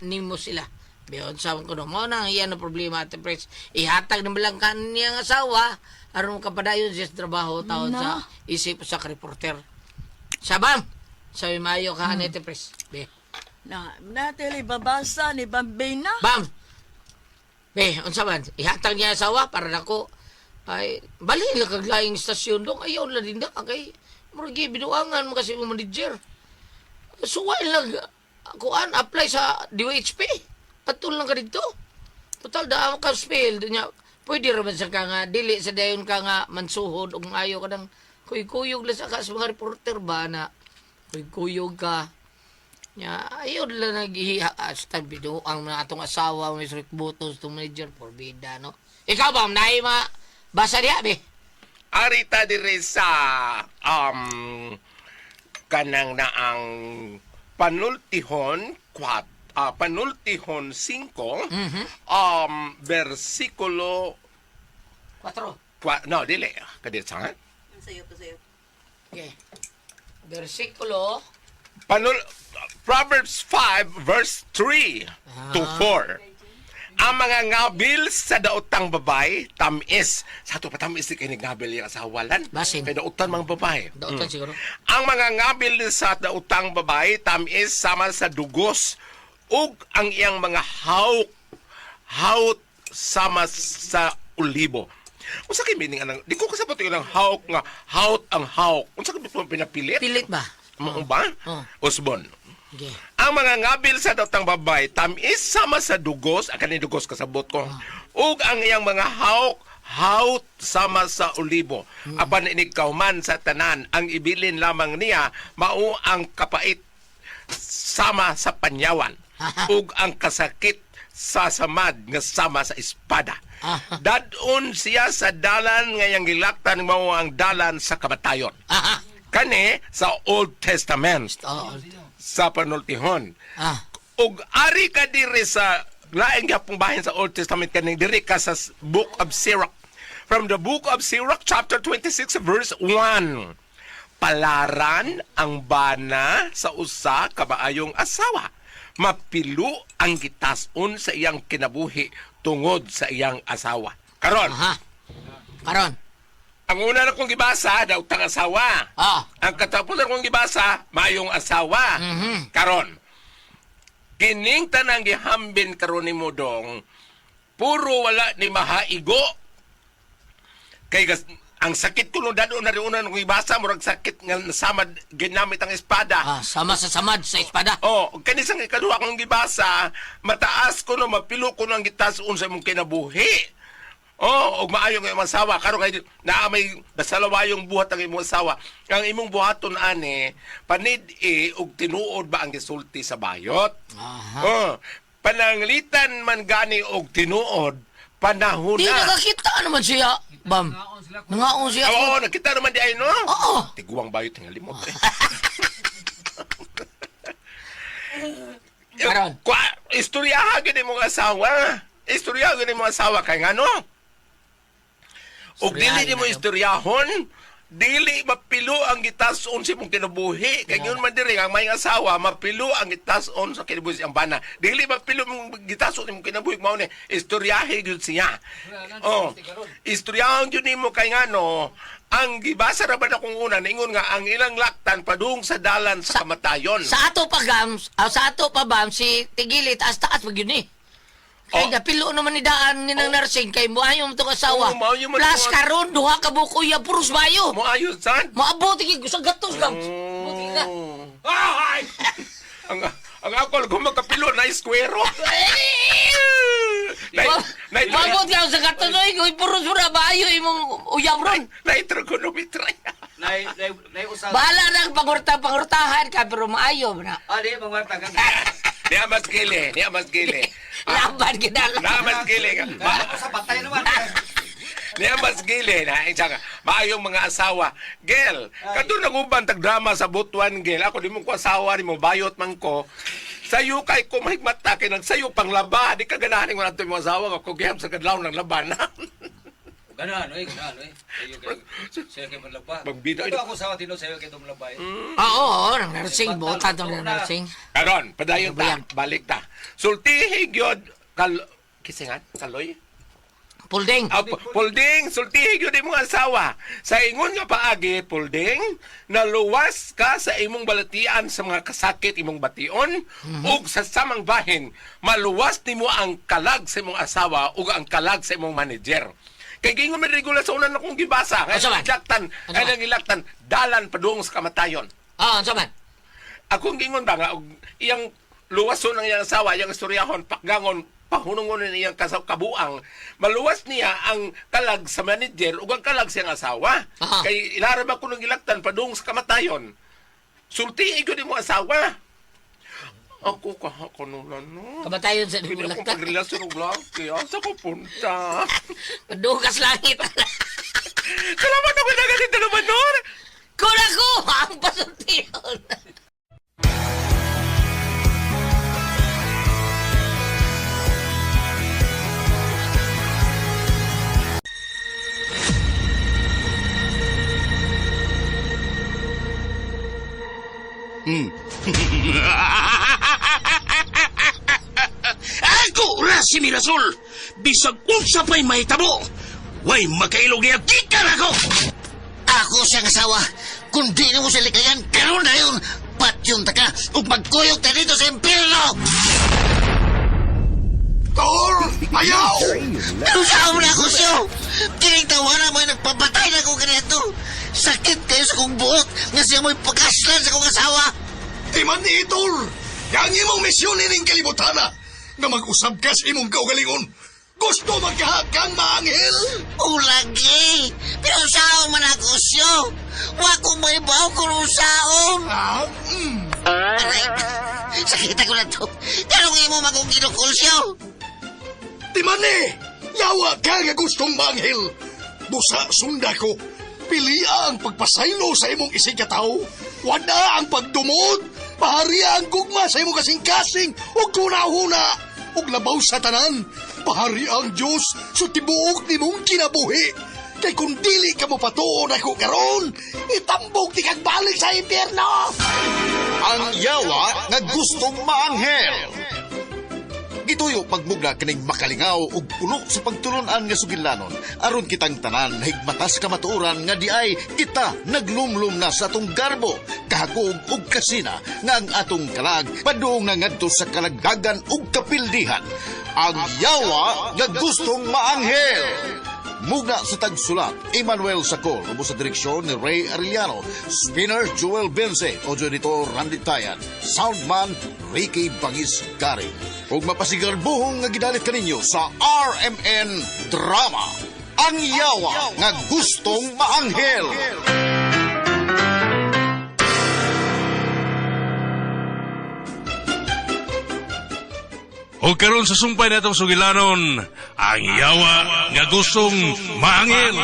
nimo sila. Biyon sa ko no, mao na ang iya na problema, Ate Pres. Ihatag na lang kaniyang asawa aron makapadayon siya sa trabaho taon sa isip sa reporter. Sabam! Sabi mayo ka, Ate Pres. Be. Na natili babasa ni Bambina. Bam! Be, unsa man? Ihatag niya asawa para nako. Ay, bali lang kag laing istasyon dong. Ayaw na din na kay murag binuangan mo kasi mo manager. Suway lang kuan apply sa DOHP. Patul lang ka dito. Total da ka spell niya. Pwede ra man sa ka nga dili sa dayon ka nga mansuhod og maayo ka nang kuy-kuyog lang sa ka sa mga reporter ba na kuy-kuyog ka. Nya, ayun lang naghihiha hasta ang mga atong asawa, may Rick Butos, itong manager, porbida, no? Ikaw ba, naay ma, basa diya, be? Arita dire sa kanang na ang panultihon kwat panultihon 5 versikulo 4. kwa, no dili kadit sa Okay. Versikulo, Panul Proverbs 5 verse 3 to 4. Ang mga ngabil sa daotang babae, tamis. Sa ato pa tamis di kay ngabil yung asawalan. Basin. Kay daotan mga babae. Daotan siguro. Ang mga ngabil sa daotang babae, tamis sama sa dugos ug ang iyang mga hawk haut sama sa olibo. Unsa kay meaning anang di ko kasabot ilang hawk nga haut ang hawk. Unsa kay pinapilit? Pilit ba? Mao ba? Oh. Usbon. Okay. Ang mga ngabil sa datang babay, tamis sama sa dugos, ang kaning dugos kasabot ko, ug ang iyang mga hawk, haut sama sa olibo. Apan inig kauman sa tanan, ang ibilin lamang niya, mao ang kapait sama sa panyawan, ug ang kasakit sa samad nga sama sa espada. Dadon siya sa dalan nga iyang gilaktan, mao ang dalan sa kamatayon. Aha. Kani sa Old Testament Oo. sa panultihon. Ah. Ug ari ka diri sa laing gyapong bahin sa Old Testament kaning diri ka sa Book of Sirach. From the Book of Sirach chapter 26 verse 1. Palaran ang bana sa usa ka maayong asawa. Mapilo ang gitason sa iyang kinabuhi tungod sa iyang asawa. Karon, Aha. Karon. ang una na kong gibasa, dautang asawa. Ah. Ang katapos na kong gibasa, mayong asawa. Karon, Kining tanang gihambin karon nimo dong, puro wala ni mahaigo. Kay gas, ang sakit ko nung dado na riunan kung ibasa, murag sakit nga samad ginamit ang espada. Ah, sama sa samad sa espada. Oh, kanisang ikaduha kong gibasa, mataas ko no, mapilo ko no ang gitason sa imong kinabuhi. Oh, og maayo nga imong asawa karon kay naa may basalawayong buhat ang imong asawa. Ang imong buhaton ani, panid-i og tinuod ba ang gisulti sa bayot? Aha. Oh, pananglitan man gani og tinuod, panahon Di na. nakakita naman siya, Bam. Nangaon siya. Oo, nakita naman di ay no. Oo. Tiguang bayot nga limot. Eh. Karon. Kwa, istoryaha gyud imong asawa. Istoryaha gyud imong asawa kay ngano? Og dili Istoryahan nimo na, no? istoryahon, dili mapilo ang gitason sa imong kinabuhi. Kay ngon man diri ang may asawa mapilo ang gitason sa kinabuhi sa iyang bana. Dili mapilo imong gitason imong kinabuhi mao ni istoryahe gyud siya. Oh. Istoryahon gyud nimo kay ngano, ang gibasa ra ba na kung una niingon nga ang ilang laktan padung sa dalan sa kamatayon. Sa ato pa gam, sa ato pa bam si Tigili taas taas pag yun eh. Kay Oh. napilo naman ni daan ni nang nursing kay moayo mo tong asawa. Oo, maayo man Plus tong- karon duha ka buok uya puros bayo. Moayo sad. Maabot iki sa gatos gam. Buti ka. Ay! Ang ang ako kung magkapilo na iskwero. Nay Maabot ka sa gatos oy, kay puros pura bayo imong uyab ron. nay trigonometry. Nay nay nay usa. Bahala na ang pangurta pangurtahan ka pero maayo na. Ah, di mangwarta ka. Niya mas gili, niya mas gili. Laban gid Na mas gili. Ma, Sa patay naman. niya mas gili na isa ka. Maayong mga asawa. Gel, kadto naguban tag drama sa Butuan Gel. Ako di mo ko asawa ni mo bayot man ko. Sayo kay ko mahigmata kay nagsayo pang laba. Di ka ganahan mo nato imong asawa ko gihap sa kadlaw ng laban. Ganahan oy, ganahan oy. Sayo kay sayo kay manlaba. Magbida. Ito ako sa tino sayo kay tumlaba. eh. Oo, oo, nang nursing buta tong nursing. Karon, padayon ta, Ano ba yan? balik ta. Sultihi gyud kal kisingan kaloy. Pulding. Ah, Pulding, sultihi gyud imong asawa. Sa ingon nga paagi, Pulding, naluwas ka sa imong balatian sa mga kasakit imong bation ug sa samang bahin, maluwas nimo ang kalag sa imong asawa ug ang kalag sa imong manager. Kay gingon man regula sa una na kong gibasa, Asa man? ilaktan, Asa ay man? lang ilaktan dalan padung sa kamatayon. Ah, unsa man? Akong gingon ba nga og iyang luwason ang iyang asawa, iyang istoryahon, pakgangon, pahunungon ni iyang kasaw kabuang, maluwas niya ang kalag sa manager ug ang kalag sa iyang asawa. Aha. Kay ilara ba kuno gilaktan padung sa kamatayon. Sulti gyud imo asawa. Ako kahakunulan no. Kamatayon sa Pili akong nagulaktan. pagrelasyon og laki. Asa ko punta? Dukas langit. Salamat ako na ganito naman, Nor. Kung ako ang pasultihon. Ako ra si Mirasol. Bisag unsa pa'y mahitabo. Way makailog niya gikan ako. Ako siyang asawa. Kung di na mo siya likayan, karon na yun. Patyon ta ka ug magkuyog ta dito sa impyerno. Tor, ayaw! Pero saan mo na ako siyo? Kining tawana mo ay nagpapatay na ako ganito. Sakit kayo sa kong buot nga siya mo'y pagkaslan sa kong asawa. Di man ni Tor. Yang imong misyon ining kalibutana na mag-usab ka sa imong kaugalingon. Gusto magkahakang maanghel? O lagi. Pero saan man ako siyo? Wa ko may baw kung usaon. Ah, mm. Aray, sakit ako na to. Karong imo magong ginukol siyo. Di man ni, yawa ka nga gustong maanghel. Busa sunda ko. Pilia ang pagpasaylo sa imong isig katawo. Wala ang pagdumot. Paharia ang gugma sa imong kasing-kasing ug kunahuna. Ug labaw sa tanan. Paharia ang Diyos sa tibuok nimong kinabuhi. Kay kung dili ka mo patuon ako karon, itambog di kag balik sa impyerno. Ang yawa nga gustong maanghel. Ituyo pagmugna kining makalingaw ug puno sa pagtulunan nga sugilanon aron kitang tanan higmatas kamatuoran nga diay kita naglumlum na sa atong garbo, kahakog ug kasina nga ang atong kalag padung na ngadto sa kalagdagan ug kapildihan. Ang yawa nga gustong maanghel. Mugna sa tagsulat, Emmanuel Sacol, ubos sa direksyon ni Ray Arellano, Spinner Joel Benze, audio editor Randy Tayan, Soundman Ricky Bangis Gary. Ug mapasigarbuhong nga gidalit kaninyo sa RMN Drama, Ang Yawa nga Gustong Maanghel. O karon sa sumpay natong sugilanon, ang yawa nga gustong maangil.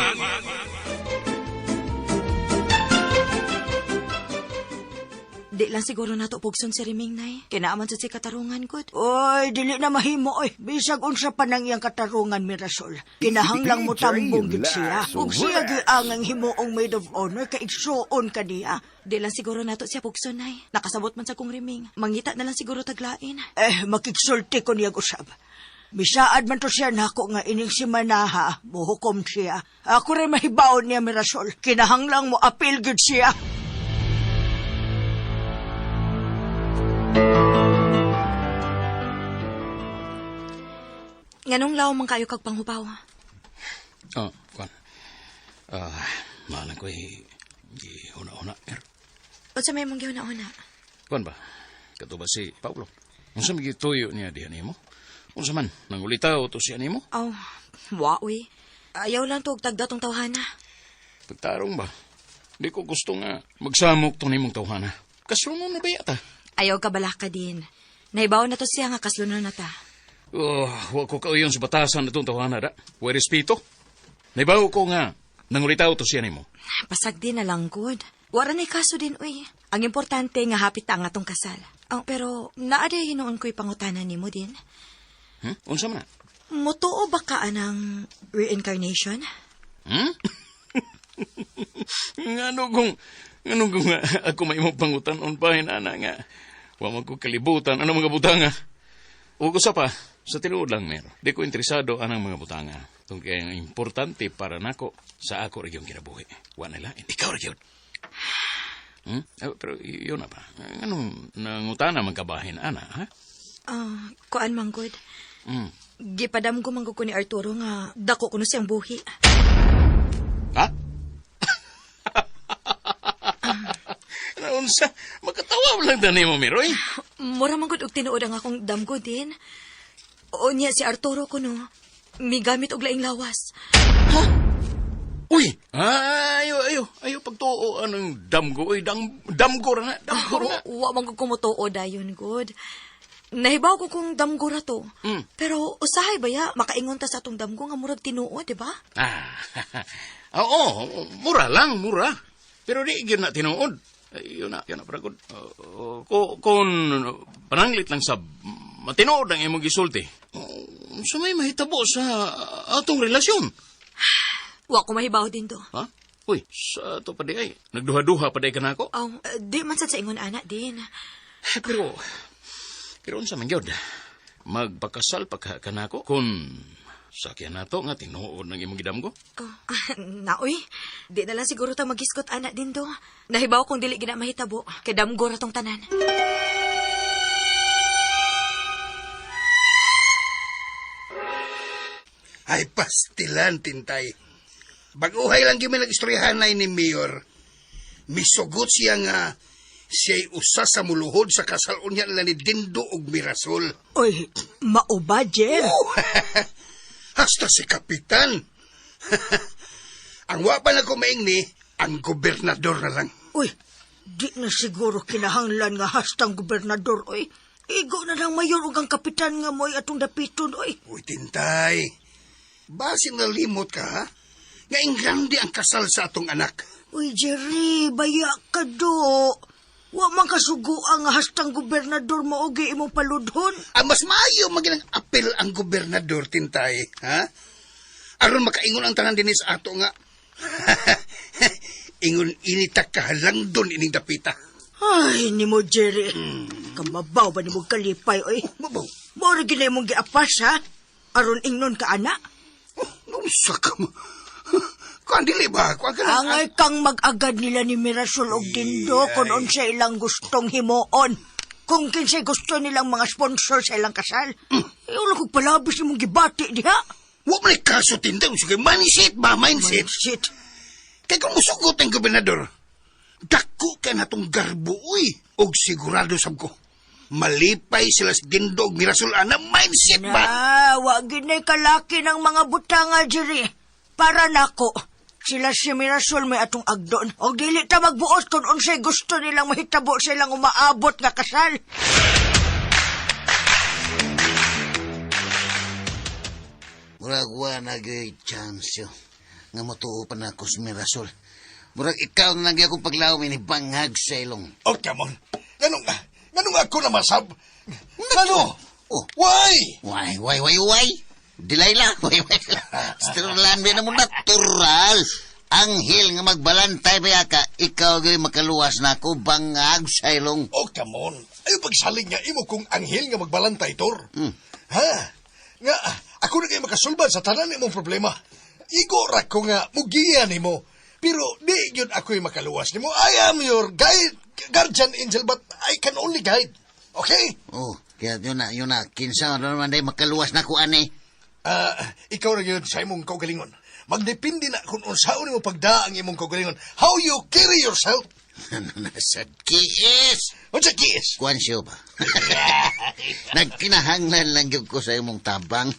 Di lang siguro nato pugson si Riming, Nay. Kinaaman sa si katarungan, gud. Oy, dili na mahimo oy. Bisag unsa pa nang iyang katarungan Mirasol. Kinahanglang mo tambong gid siya. Ug siya giangang himuong maid of honor kay igsuon ka niya. Di lang siguro nato siya pugson, Nay. Nakasabot man sa kong Riming. Mangita na lang siguro taglain. Eh, makigsulti ko niya usab. Misaad man to siya nako nga ining si Manaha, muhukom siya. Ako rin mahibaon niya Mirasol. Kinahanglang mo apil gid siya. Nganong law man kayo kag panghupaw? Oh, kuan. Maalan ko eh, di una-una. Er, Unsa may mong gihuna-una? kuan ba? Kato ba si Paulo? Unsa may gituyo niya diha nimo? Unsa man, nangulitaw to siya nimo? Oh, wa uy. Ayaw lang to og tagda tong tawhana. Pagtarong ba? Di ko gusto nga magsamok to nimong tawhana. Kaslunon na ba yata? Ayaw ka balaka din. Naibaw na to siya nga kaslunon na ta. Oh, wa ko kauyon sa batasan na itong tawhana da. Wa respeto. Naibaw ko nga, nangulitaw to siya nimo. Pasag din na lang good. Wara na'y kaso din, uy. Ang importante nga hapit ta ang atong kasal. Oh, pero naa day hinuon ko'y pangutana nimo din. Unsa man na? Mutuo ba ka anang reincarnation? Hmm? Ngano kung ako may imong pangutan-on pa hinana nga. Wa man ko kalibutan ano mga butanga. Ug usa pa, sa tinuod lang mer. Di ko interesado anang mga butanga. Tungkol kay ang importante para nako sa ako ra gyud kinabuhi. Wa na lain. Ikaw ra gyud. Pero yun na pa. Anong nangutana man kabahin ana, ha? Kuan man good. Gipadam ko man gud ko ni Arturo nga dako kuno siyang buhi. Ha? Naunsa, makatawa lang tani mo, Miroy. Mura man gud og tinuod ang akong damgo din. O niya si Arturo kuno migamit og laing lawas. Ha? Uy, ayo ayo pagtuo anong damgo oy, damgo ra na, damgo ra na. Wa man gud kumutuo dayon gud. Nahibaw ko kung damgo ra to. Pero usahay ba ya makaingon ta sa atong damgo nga murag tinuod, di ba? Ah. Oo, mura lang, mura. Pero di gyud na tinuod. Yun na pragod. Kung pananglit lang sa matinuod ang imong gisulti. Sa may mahitabo sa atong relasyon. Wa ko mahibaw din do. Ha? Uy, sa ato pa di ay. Nagduha-duha pa di ka na ako? Oh, di man sad sa ingon ana din. Pero unsa man gyud? Magpakasal pa ka nako kung sakyan nato nga tinuod ng imong gidamgo? Oh, naoy, di na lang siguro ta magiskot ana din do. Nahibaw kung dili gina mahitabo kay damgo ra tong tanan. Ay, pastilan, Tintay. Baguhay lang gyud may nag-istoryahan na ni Mayor. Misugot siya nga siya'y usa sa muluhod sa kasal unya nila ni Dindo ug Mirasol. Oy, mauba, Jer. Oh, hasta si Kapitan. Ang wa pa na kumaingni, ang gobernador na lang. Uy, di na siguro kinahanglan nga hastang gobernador, oy. Igo na lang mayor ug ang kapitan nga mo'y atong dapiton, oy. Uy, Tintay. Basin nalimot ka, ha? Nga ingrande ang kasal sa atong anak. Uy, Jerry, baya ka do. Wa man kasugo ang hastang gobernador maogi imong paludhon. Ang mas maayo maginang apel ang gobernador, Tintay, ha? Aron makaingon ang tanan dinhi sa ato nga. Ingon inita kahalangdon ining dapita. Ay, nimo Jerry. Kamabaw ba nimo kalipay, oy? Mabaw. Mao ra gyud na imong giapas ha? Aron ingnon ka ana? Unsa ka mo? Kuan dili ba? Kuan ka na. Angay kang mag-agad nila ni Mirasol og Dindo kung unsa ilang gustong himuon. Kung kinsay gusto nilang mga sponsor sa ilang kasal. Ayaw lang kong palabis imong gibati diha. Wa man ay kaso tinday. Sige, mindset ba? Mindset. Mindset. Kay kung musugot ang gobernador, dako kay natong garbo, uy. Og sigurado sab ko, malipay sila sa Dindo og Mirasol ana mindset ba? Na, wa ginay kalaki ng mga butanga diri. Para nako, sila si Mirasol may atong agdon. O dili ta magbuot kung unsay gusto nilang mahitabo sa ilang umaabot nga kasal. Murag wa na gyud chance yo. Nga motuo pa na ako sa Mirasol. Murag ikaw na lang akong paglawin ni bangag sa ilong. Oh, come on. Ganun nga. Ganun ako na masab. Ngano? Oh. Why? Why? Delilah, why? Sterlan ba na mo natural. Anghel nga magbalantay ba ka, ikaw gyud makaluwas na ako bangag sa ilong. Oh, come on. Ayaw pagsalig nga imo kung anghel nga magbalantay, Tor. Ha? Nga, ako na kayo makasulbad sa tanan imong problema. Igo ra ko nga mugiya nimo. Pero di yun ako'y makaluwas nimo. I am your guide, guardian angel, but I can only guide. Okay? Oh, kaya yun na, yun na. Kinsa man day makaluwas na ko ani. Ah, ikaw ra gyud sa imong kaugalingon. Magdepende na kung unsaon nimo pagda ang imong kaugalingon. How you carry yourself. Nasa kiis. Unsa kiis? Kuan siyo ba? Nagkinahanglan lang gyud ko sa imong tabang.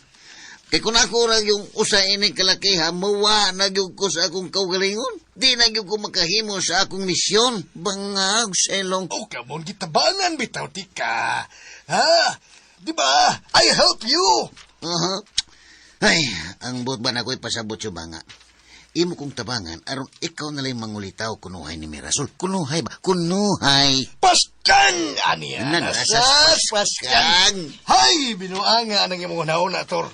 Kay kung ako ra yung usa ini kalakiha, mawa na gyud ko sa akong kaugalingon. Di na gyud ko makahimo sa akong misyon. Bangag sa ilong. Oh, come on, gitabangan bitaw tika. Ha? Di ba? I help you. Uh-huh. Ay, ang buot ba na ako'y pasabot siya ba nga? Imo kong tabangan, aron ikaw na lang mangulitaw kunuhay ni Mirasol. Kunuhay ba? Kunuhay! Paskang! Aniya. Nanasas paskang. Hay, binuanga ang imong nauna, Tor.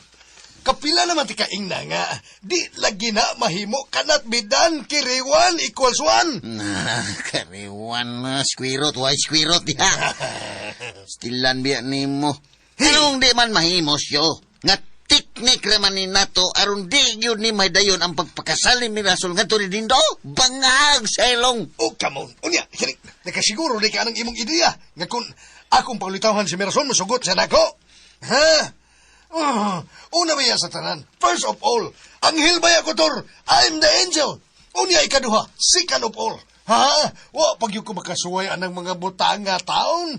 Kapila naman ti kaingna nga, di lagi na mahimo kanat bidan kiriwan equals one. Na, kariwan na, squirot, why squirot diha? Stilan biya nimo. Anong di man mahimo siyo? Nga teknik raman ni nato aron di gyud ni mahdayon ang pagpakasal ni Mirasol ngadto ni Dindo. Bangag sa ilong. Oh, come on. Unya, kini, nakasiguro di ka anang imong ideya. Nga kung akong paulitawhan si Mirasol, musugot sa nako. Ha? Oh, una ba yan sa tanan? First of all, anghel ba ko, Tor? I'm the angel. Unya ikaduha, second of all. Ha? Wa pag yung ko makasuway anang mga butanga taon.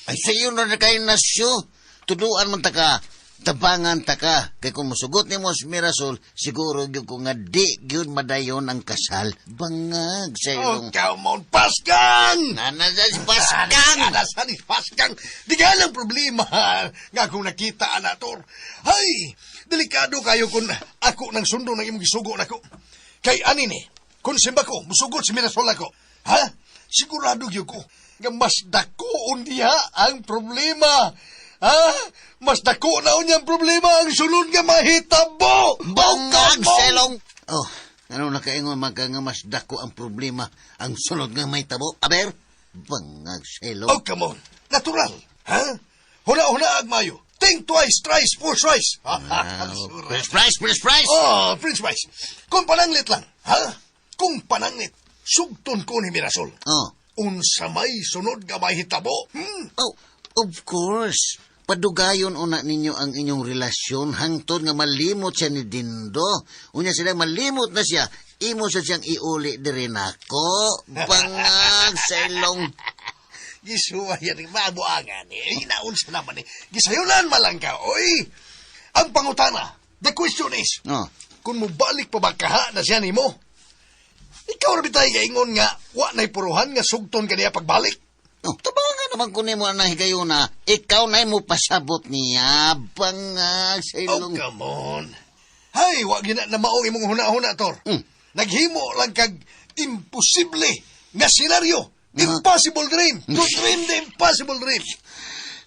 Ay sa iyo na kayo nasyo. Tuduan man ta ka, tabangan ta ka. Kay kung musugot nimo si Mirasol, siguro gyud ko nga di gyud madayon ang kasal. Bangag sa Oh, ilong. come on, Paskang! Nanasas paskang! Nanasan Paskang! Di ka lang problema nga akong nakita, anator. Hay! Delikado kayo kung ako nang sundo ng imong gisugo nako. Kay ani ni, kung simba ko, musugot si Mirasol ako. Ha? Sigurado gyud ko nga mas dako diha ang problema. Ha? Mas dako na unyang problema ang sulod nga mahitabo. Bangag Oh, sa ilong! Oh, ano nakaingon man ka nga mas dako ang problema ang sunod nga may tabo? Aber, bangag sa ilong. Oh, come on. Natural. Ha? Huna-huna agmayo. Think twice, thrice, four thrice. Ah, French fries, French fries! Oh, French fries. Kung pananglit lang, ha? Kung pananglit, sugton ko ni Mirasol. Oh. Unsa may sunod nga mahitabo. Hmm? Oh, of course. Padugayon una ninyo ang inyong relasyon hangtod nga malimot siya ni Dindo. Unya sila malimot na siya, imo sa siyang iuli diri nako. Bangag sa ilong. Gisuwa yan, mabuangan eh. Inaunsa naman eh. Gisayunan malang ka, oy. Ang pangutana, the question is, Oh. kung mubalik pa ba kaha na siya nimo? Ikaw ra bitay gaingon nga wa na'y puruhan nga sugton kaniya pagbalik? Oh, tabangan naman ko nimo na higayuna. Ikaw na mo pasabot niya. Bangag sa Oh, ilong. come on. Hay, wa gina na maong imong huna-huna, Tor. Naghimo lang kag imposible nga senaryo. Impossible dream. To dream the impossible dream.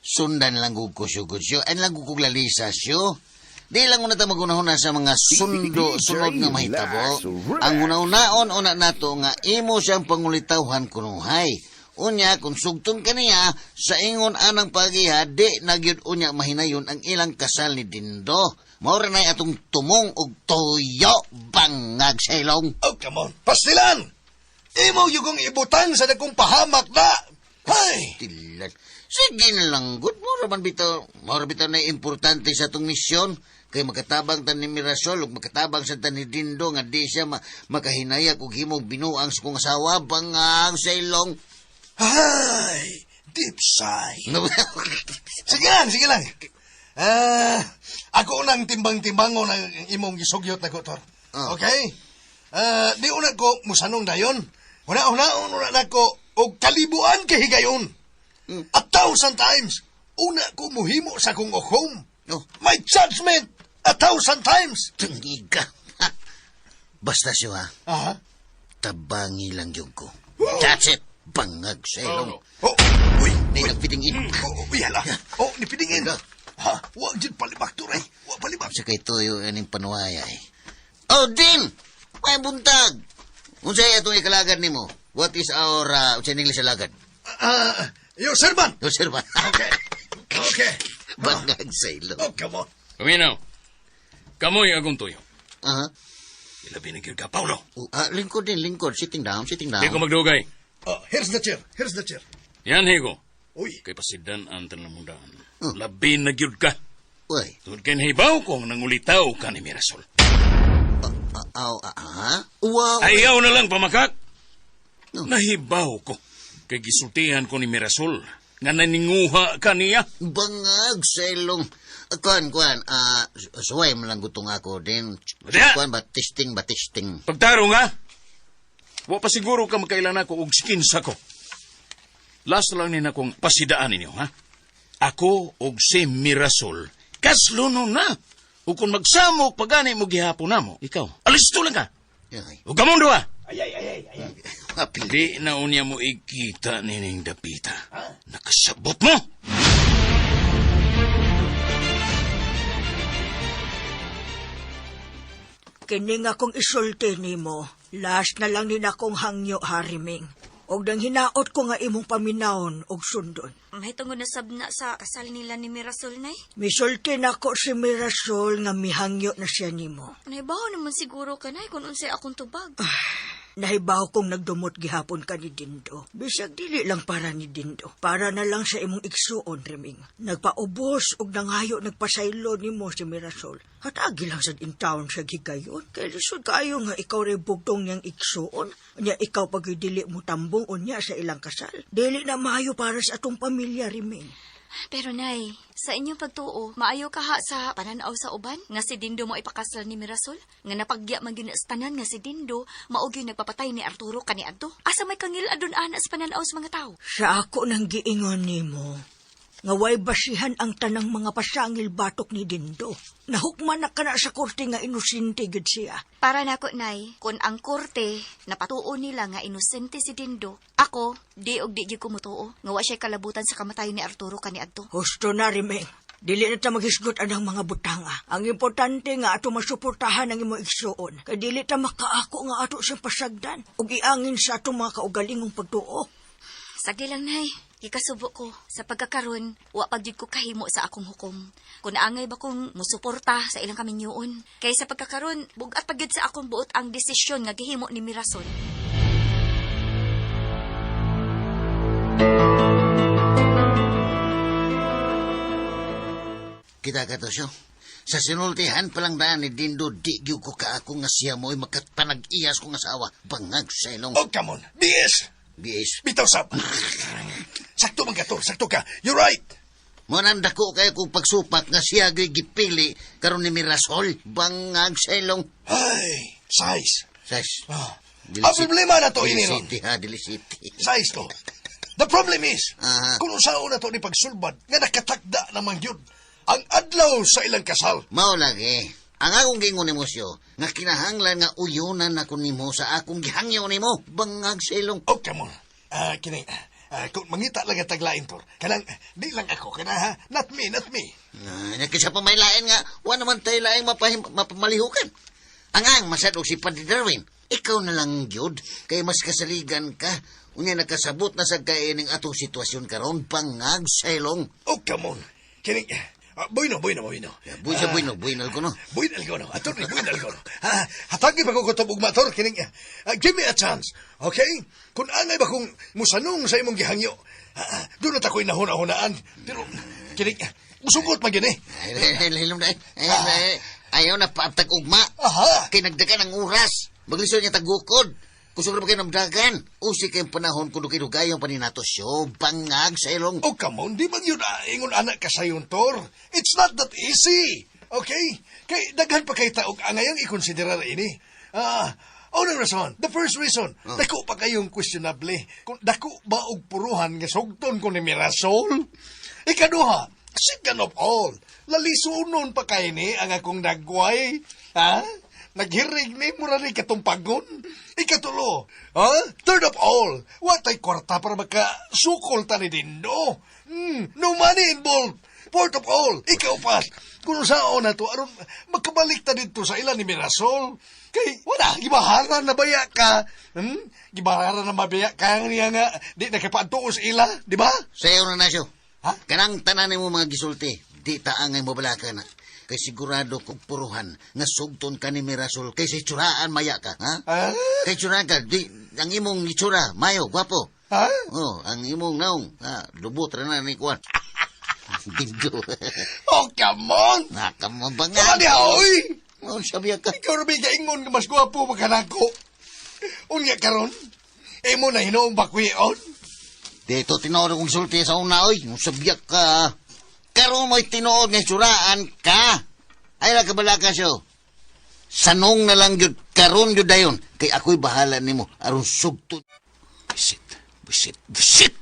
Sundan lang gud ko siyo, gud siyo. An lang gud kog lalisa siyo. Di lang una ta magunahuna sa mga sundo sunod nga mahitabo. Ang hunahunaon una nato nga imo siyang pangulitawhan kunuhay. Unya, kung sugton ka niya, sa ingon anang pagiha, di na gyud unya mahinayon ang ilang kasal ni Dindo. Mao ra na'y atong tumong og tuyo, bangag sa ilong. Oh, come on. Pastilan! Imo yung kong ibutang sa dagkong pahamak na. Hay! Tilan. Sige na lang, good. Mura man bitaw, mura bitaw na importante sa atong misyon. Kay makatabang ta ni Mirasol ug makatabang sa ta ni Dindo nga di siya makahinayak og himog binuang sa kong asawa, bangag sa ilong. Ay! Deep sigh. Sige lang, sige lang. Ah, ako nang timbang-timbangon ang imong gisugyot na ko, Tor. Okay? Ah, di una ko musanong dayon. Una-una, una na ko og kalibuan kay higayon. A thousand times, una ko muhimo sa akong okhom. Oh. My judgment, a thousand times. Tingiga. Basta siya, ha? Aha. Tabangi lang yung ko. That's it. Bangag sa ilong. Oh, uy, Di nagpidingin. Oh, uy, hala. Oh, nipidingin. Ha, wa jud palibak, Tor, ay. Wa palibak. Sa kay Toyo, aning panuwaya, eh. Oh, Din! May buntag! Unsay atong ikalagad nimo? What is our, unsay English alagad? Ah, yo, servant. Yo, servant. Okay. Okay. Bangag sa ilong. Oh, come on. Paminaw. Kamoy akong tuyo. Aha. Ilabi na gyud ka, Paulo. Oh, lingkod din, lingkod. Sitting down, sitting down. Di ko magdugay. Oh, here's the chair. Here's the chair. Yan, Higo. Uy. Kay pasidan ang talamundaan. Labi na gyud ka. Uy. Tungod kay nahibaw ko ang nangulitaw ka ni Mirasol. Aw, ha? Wow. Ayaw na lang pamakak. Nahibaw ko. Kay gisultihan ko ni Mirasol nga naninguha ka niya. Bangag sa ilong. Kuan, kuan, suway mo lang gutong ako din. Diya! Kuan ba, testing ba, testing. Pagtarong ha? Wa pa siguro ka makailan ako og skinsa ko. Last lang ni akong pasidaan ninyo, ha? Ako og si Mirasol, kasluno na. O kung magsamok pagani mo gihapon namo, ikaw, alisto lang ka. Ay. O kamong duha. Ay, ay, ay, ay, ay. Di na unya mo ikita nining dapita. Nakasabot mo! Kini nga kong isulti nimo, last na lang din akong hangyo hariming. Og nang hinaot ko nga imong paminawon og sundon. May tungod na sab na sa kasal nila ni Mirasol, Nay. Misulti nako si Mirasol nga mihangyo na siya nimo. Nahibaw naman siguro ka, Nay, kung unsay akong tubag. Nahibaw kong nagdumot gihapon ka ni Dindo. Bisag dili lang para ni Dindo. Para na lang sa imong igsuon, Reming. Nagpaubos og nangayo nagpasaylo nimo si Mirasol. Hatagi lang sad in town sa gigayon. Kay lisod kaayo nga ikaw ray bugtong niyang igsuon. Unya ikaw pag dili mo tambong unya sa ilang kasal. Dili na maayo para sa atong pamilya, Reming. Pero Nay, sa inyong pagtuo, maayo ka ha sa pananaw sa uban nga si Dindo mo ipakasal ni Mirasol? Nga napagya man gyud sa tanan nga si Dindo mao gyud nagpapatay ni Arturo kaniadto. Asa may kangil adun ana sa pananaw sa mga tao? Sa ako nang giingon nimo, nga way basihan ang tanang mga pasangil batok ni Dindo. Nahukman na kana sa korte nga inosente gid siya. Para nako Nay, kung ang korte napatuo nila nga inosente si Dindo, ako di og di gyud ko motuo nga wa siya kalabutan sa kamatayon ni Arturo kaniadto. Husto na, Rimeng. Dili na ta maghisgot anang mga butanga. Ang importante nga ato masuportahan ang imong igsuon. Kay dili ta makaako nga ato siyang pasagdan ug iangin sa atong mga kaugalingong pagtuo. Sagdi lang, Nay. Gikasubo ko. Sa pagkakaron, wa pag jud ko kahimo sa akong hukom. Kung naangay ba kong musuporta sa ilang kaminyoon. Kay sa pagkakaron, bugat pag jud sa akong buot ang desisyon nga gihimo ni Mirasol. Kita ka to siya. Sa sinultihan pa lang daan ni Dindo, di gyud ko kaako nga siya mo'y makapanag-iyas kong asawa. Bangag sa ilong. Oh, come on. BS! BS. Bitaw sab. Sakto man ka, Tor. Sakto ka. You're right. Mo nang dako kayo kung pagsupak nga siya gyud gipili karon ni Mirasol. Bangag sa ilong. Ay, size. Size. Ah. Ang problema na to, Dili ini ron. City, ha? Dili City. Size to. The problem is, Aha. kung unsaon na to ni pagsulbad, nga nakatakda naman yun, ang adlaw sa ilang kasal. Mao lagi. Ang akong gingon nimo siyo, nga kinahanglan nga uyunan ako nimo sa akong gihangyo nimo. Bangag sa ilong. Oh, come on. Kini, kung mangita lang ang taglain, Tor. Kanang, di lang ako, kana ha? Not me, not me. Ah, kaysa pa may lain nga, wa naman tayo laing mapamalihukan. Ang ang masad og si Padre Darwin, ikaw na lang gyud, kay mas kasaligan ka. Unya nakasabot na sa kaining atong sitwasyon karon pangag sa ilong. Oh, come on. Kining, bueno, bueno, bueno. Buy sa bueno, buinal ko no. Buinal ko no. Attorney, buinal ko no. Ha, hatagi pa ko kutob ugma, Tor. Kining, give me a chance. Okay? Kung angay ba kung musanong sa imong gihangyo, doon na tako'y nahuna-hunaan. Pero, kining, musugot man gini. Ay, hilom na. Ay, ayaw na paabtag ugma. Aha. Kay nagdagan ang oras. Maglisod niya tagukod. Kung sobra ba kayo namdagan, usi kayong panahon kung dugay-dugay ang paninato siyo, bangag sa ilong. Oh, come on, di man yun ingon anak ka sayon, Tor. It's not that easy. Okay? Kay daghan pa kay taog angayang ikonsiderar ini. Unang rason, the first reason, dako pa kayong questionable. Kung dako ba og puruhan nga sugton ko ni Mirasol? Ikaduha, second of all, lalisunon pa kay ni ang akong nagway. Ha? Naghirig ni mura ni katumpagon. Ikatulo, ha? Third of all, watay kwarta para makasukol ta ni Dindo. No money involved. Fourth of all, ikaw pa. Kung saan na to, aron makabalik ta dito sa ilan ni Mirasol. Kay, wala, gibaharan na baya ka. Gibaharan na mabaya ka niya nga, di nakapaantuos ila, di ba? Sayo na nasyo. Ha? Kanang tanan mo mga gisulti, di taangay mo balaka na. Kay sigurado kong puruhan nga sugton ka ni Mirasol kay sa itsuraan maya ka, ha? Ha? Kay itsuraan ka, di, ang imong itsura, mayo, gwapo. Ha? Oh, ang imong naong, ha, lubot ra na ni Kwan. Dindo. Oh, come on! Nakamabanga. Kama niya, oy! Oh, sabi ka. Ikaw na may gaingon nga mas gwapo makanako. Unya karon, imo na hinuong bakwion. Dito tinuod akong sulti sa una, oy. Sabiyak ka. Karon mo'y tinuod nga itsuraan ka. Ay, ra kabalaka siyo. Sanong na lang yun, karon yun dayon. Kay ako'y bahala nimo aron sugto. Bisit, bisit, bisit!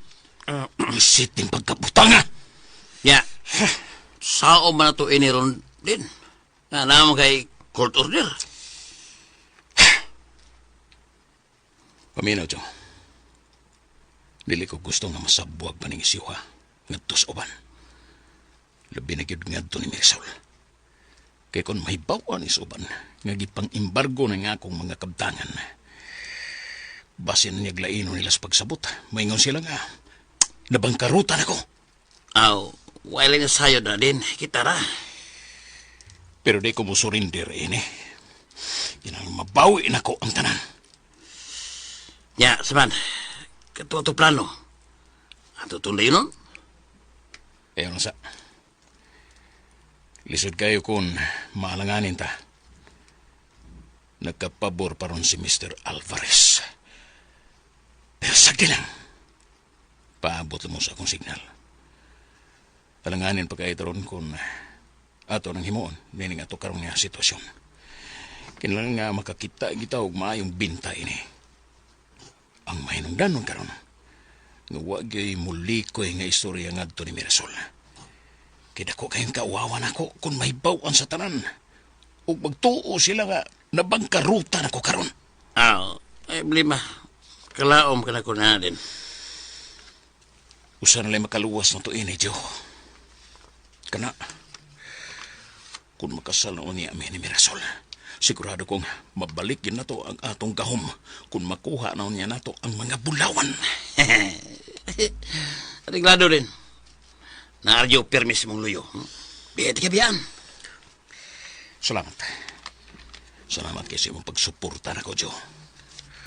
Bisit din pagkabutanga! Ya. Sao man na to iniron din? Nga naman kay court order. Paminaw, Joe. Dili ko gusto nga masabwag pa ning isiwa ngadto sa uban. Labi na gyud ngadto ni Mirasol. Kay kon mahibaw-an ni sa uban nga gipang-embargo na nga akong mga kabtangan. Basin niya glaino nila sa pagsabot. Maingon sila nga, nabangkarutan ako. Aw, wala na sayo na din. Kita ra. Pero di ko musurrender ini. Kinang mabawi na ko ang tanan. Ya, saman. Kato ato plano. Ato tunday nun? Ayaw na sa. Lisod kayo kung maalanganin ta. Nagkapabor pa ron si Mr. Alvarez. Pero sagdi lang. Paabot mo sa akong signal. Alanganin pa kayo ron kung ato nang himuon. Meaning ato karon nga sitwasyon. Kinahanglan nga makakita kita og maayong binta ini. Ang mahinungdanon karon nga wa gyud mulikoy nga istorya ngadto ni Mirasol. Kay dako kayong kauwawan ako kung mahibaw-an sa tanan. Ug magtuo sila nga nabangkarutan ako karon. Aw, ay blima. Kalaom ka na ko na din. Usa na lang makaluwas na to ini, Joe. Kana, kung makasal na unya mi ni Mirasol, sigurado kong mabalik yun na to ang atong gahom kung makuha na unya nato ang mga bulawan. Reglado din. Naaryo permis mong luyo. Biyete ka biyan. Salamat. Salamat kay sa imong pagsuporta nako, Joe.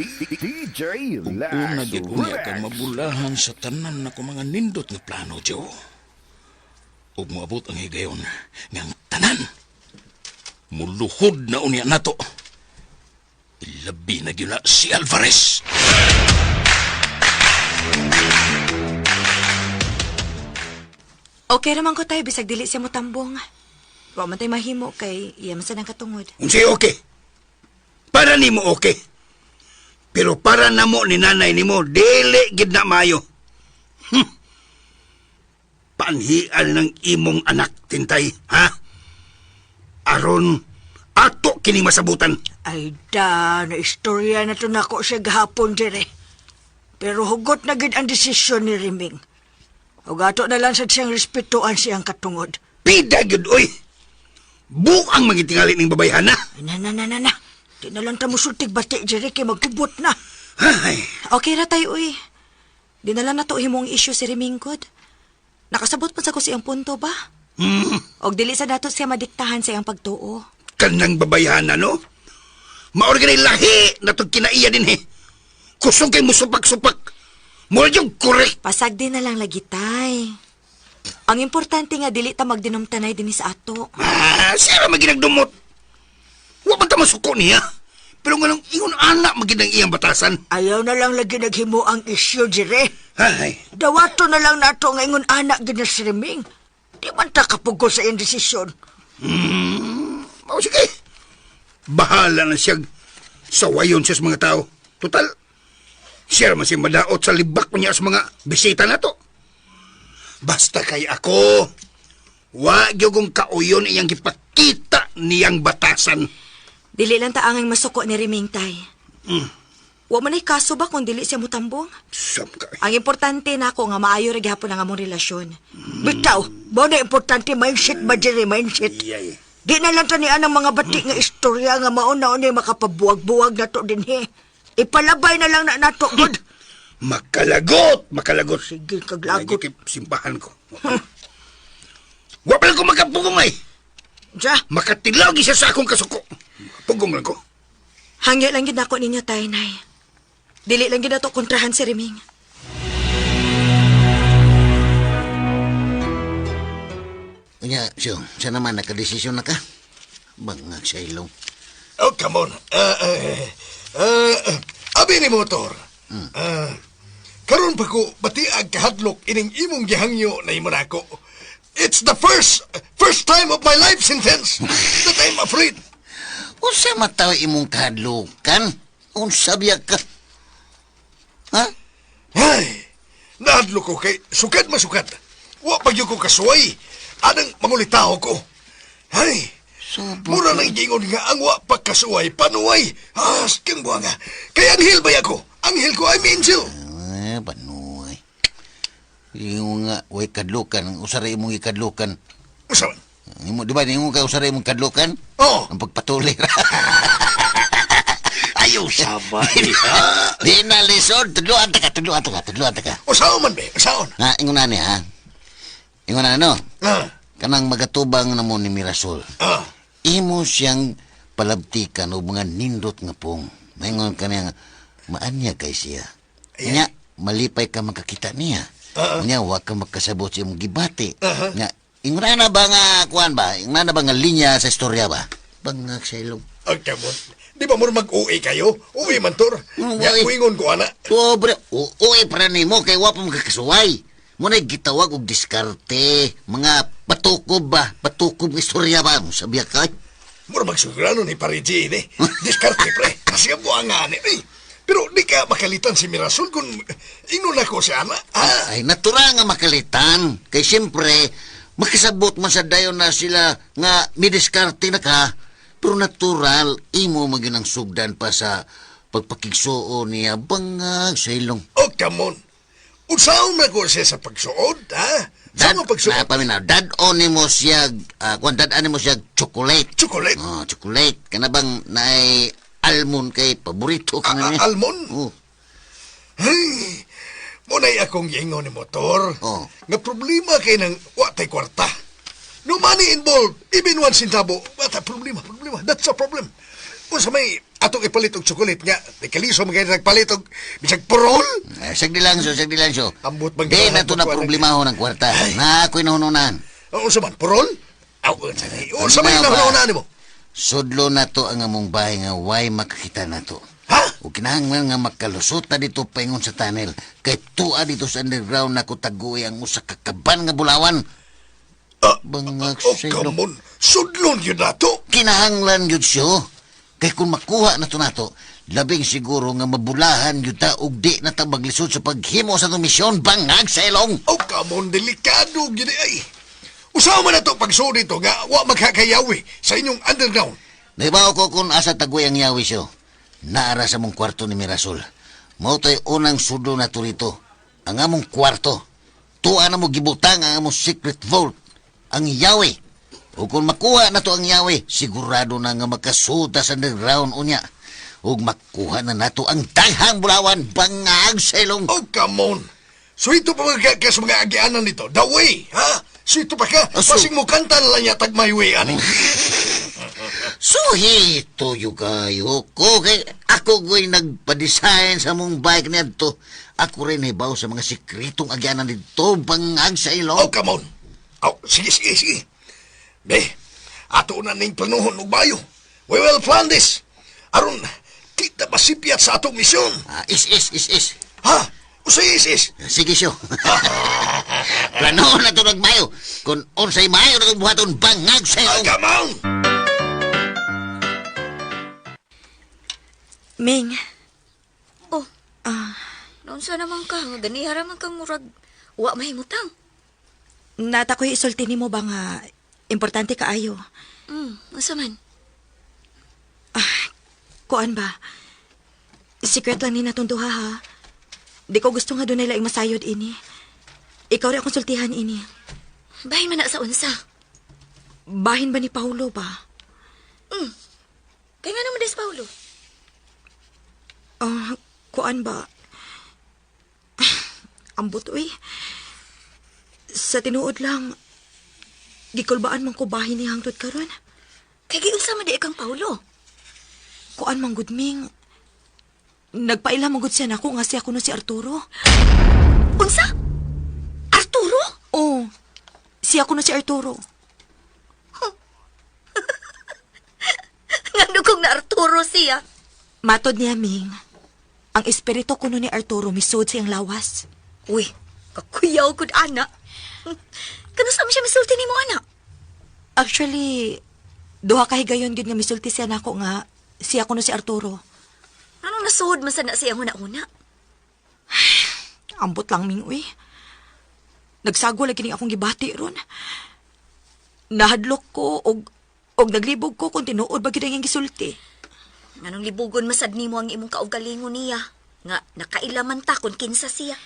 DJ Ug una Lax gyud unya kang Rex. mabulahan sa tanan nako mga nindot nga plano, Joe. Ug moabot ang higayon nga ang tanan muluhod na unya nato. Ilabi na gyud na si Alvarez. Okay raman ko tayo, bisag dili siya motambong. Wa man tay mahimo kay iya man sad ang katungod. Unsay okay? Para nimo okay. Pero para namo ni nanay nimo dili gid na maayo. Panhian ng imong anak tintay, ha? Aron ato kini masabutan. Ay da, na istorya na to nako siya gahapon dire. Pero hugot na gid ang desisyon ni Riming. Ug ato na lang sad siyang respetuan siyang katungod. Pida gyud oy. Buang magitingali ning babayhana. Ay, na na na na na. Di na lang ta musultig bati dire kay magkubot na. Ay, Okay ra tayo, uy. Di na lang nato himong issue si Remingkod. Nakasabot pa sa ko siyang punto ba? Og dili sa dato siya madiktahan sa iyang pagtuo. Kanang babayhana, no? Maor gani lahi na itong kinaiya din, eh. Kusog kay musupak-supak. Mura yung korek. Pasag din na lang lagi, tay. Ang importante nga dili ta magdinumtanay dinhi sa ato. Ah, siya ra maginagdumot. Wa man ta masuko niya. Pero nga nang ingon anak magin ang iyang batasan. Ayaw na lang lagi naghimo ang isyu, dire. Ay, Dawato na lang nato nga ingon anak gid na si Reming. Di man ta kapugol sa iyang desisyon. O sige. Bahala na siya sawayon siya sa mga tao. Total, siya man siya madaot sa libak niya sa mga bisita na to. Basta kay ako, wa gyud kong kauyon iyang gipakita niyang batasan. Dili lang ta angay masuko ni Reming, tay. Wa man ay kaso ba kung dili siya mutambong? Sam ka. Ang importante nako nga maayo ra gihapon ang among relasyon. Bitaw, mao na importante mindset ba dire, mindset. Iyay. Di na lang tanian ang mga batik nga istorya nga mao na unay makapabuwag-buwag na to dinhi. Ipalabay na lang na nato, gud. Makalagot, makalagot. Sige, kaglagot. Lagi kay simbahan ko. Wa pa lang ko makapugong ay. Ja, Makatilaw siya sa akong kasuko. Pugong lang ko. Hangyo lang gid nako ninyo, tay, nay. Dili lang gid nato kontrahan si Reming. Unya, siyo, siya naman, nakadesisyon na ka. Bangag sa ilong. Oh, come on. Abi ni motor. Karon pa ko batiag kahadlok ining imong gihangyo na imo nako. It's the first time of my life sentence that I'm afraid. Unsa mataw imong kahadlukan? Unsa biya ka? Ha? Ay, nahadlok ko kay sukad masukat. Wa pa gyud ko kasuway. Anang mangulitaho ko. Ay, mura lang gingon nga ang wa pa kasuway, panuway. Asking buwa nga. Kay anghel ba ako? Anghel ko, I'm angel. Ah, panuay. Yung nga, way kadlukan. Usa ra imong ikadlukan. Usa man? Imo, di ba, yung ka usa ra imong kadlukan? Oo. Ang pagpatuloy. Ayaw sama eh. Di na lisod. Tudluan ta ka, tudluan ta ka, tudluan ta ka. Usaon man be, usaon. Ha, ingon na ni, ha? Ingon na, no? Ah, Kanang magatubang na mo ni Mirasol. ah. Imo siyang palabtikan o mga nindot nga pong. Maingon ka niya nga, maanya kay siya. Nya, malipay ka makakita niya. Nya, wa ka makasabot sa imong gibati. Nya, ingon na ba nga, kuan ba? Ingon na ba nga linya sa istorya ba? Bangag sa ilong. Ang kamot. Di ba mo mag-uwi kayo? Uwi man tor. Nya, uwi. uwingon ko ana. Pobre, uy, para nimo kay wa pa makakasuway. Muna gitawag og diskarte, mga patukob ba, patukob nga istorya ba, sabiya ka. Mura magsugrano ni Parigi ini. Diskarte pre. Kasi ang buha nga ni. Eh, pero di ka makalitan si Mirasol kung inuna ko si ana. Ah, Ay, natural nga makalitan. Kay siyempre, makasabot man sa dayon na sila nga midiskarte na ka. Pero natural, imo maginang sugdan pa sa pagpakigsuo niya bangag sa ilong. oh, come on. Unsaon na ko siya sa pagsuod, ha? Saan mo pagsuod? Na, paminaw, dad-on nimo siya, kuan dad-on nimo siya chocolate. Chocolate? Oh, chocolate. Kana bang naay almond kay paborito ka na niya. Almond? Oh. Hey, muna'y akong giingon ni motor. Oh. Nga problema kay nang wa tay kwarta. No money involved, even one centavo. What a problema, problema. That's a problem. Unsa may atong ipalit og chocolate nga, di kaliso man kayo nagpalit og bisag purol. Eh, sagdi lang so, sagdi lang so. Ambot bang Di na to na kuwan. problemahon ang kwarta. Na ako'y nahununan. Unsa man, purol? Aw, unsa ni? Unsa may Ano ba? nahununan nimo? Sudlo na to ang among bahay nga way makakita na to. Ha? O kinahanglan nga makalusot na dito paingon sa tunnel. Kay tuwa dito sa underground na taguy ang usa ka kaban nga bulawan. Bangag Oh, sa ilong. come on. Sudlon yun na to. Kinahanglan yun siyo. Kay kung makuha na to nato, labing siguro nga mabulahan yun ta og di na ta maglisod sa paghimo sa itong misyon bangag sa ilong. Oh, come on, delikado gini ay. Usawa man na to pagsuod dito nga wa magkakayawi sa inyong underground. Naibaw ko kung asa tagoy ang yawi siyo. Naara sa mong kwarto ni Mirasol. Mao to'y unang sudo na to rito. Ang among kwarto. Tuwa na mo gibutang ang among secret vault. Ang yawi. O kung makuha na to ang yawi, sigurado na nga makasuda sa underground unya. Ug makuha na nato ang daghang bulawan bangag sa ilong. Oh, come on. Suwito pa mga ka sa mga agianan dito. The way, ha? Suwito pa ka. Basing mo kanta na lang niya tag my way, ani. Suhito yu kayo ko. Kay ako ko'y nagpa-design sa mong bike niadto. Ako rin hibaw sa mga sikretong agyanan dito, bangag sa ilong. Oh, come on. Oh, sige, sige, sige. Be, ato na ning planuhon og bayo. We will plan this. Aron, kita masipyat sa atong misyon. Ah, is, is, is, is. Ha? Usay is, is. Sige, siyo. Planohon na ito nagmayo. Kung unsay mayo na itong buhaton, bangag sa ilong. Come on! Ming. Oh. Ah. Naunsa naman ka, nga ganiha ra man kang murag wa mahimutang. Nata ko'y isulti nimo ba nga importante kaayo. Unsa man? Ah, kuan ba? Secret lang ni natong duha ha. Di ko gusto nga dunay laing masayod ini. Ikaw rin akong sultihan ini. Bahin man na sa unsa. Bahin ba ni Paulo ba? Kay nga naman des Paulo. Ah, kuan ba? Ambot uy. Sa tinuod lang, gikulbaan man ko bahin ni hangtod karon. Kay giunsa man di kang Paulo? Kuan man gud Ming. Nagpaila man gud siya nako nga siya kuno si Arturo. Unsa? Arturo? Oo. Siya kuno si Arturo. Ngano kung na Arturo siya? Matod niya Ming. Ang espiritu kuno ni Arturo misud sa iyang lawas. Uy, kakuyaw gud ana. Kano sa man siya misulti nimo ana? Actually, duha ka higayon gyud nga misulti siya nako nga siya kuno si Arturo. Anong nasuod man sa na siyang una-una? Ambot lang Ming uy. Nagsago lagi ning akong gibati ron. Nahadlok ko og naglibog ko kung tinuod ba gyud ang iyang gisulti. Nganong libugon masad nimo ang imong kaugalingon niya? Nga nakailaman ta kung kinsa siya.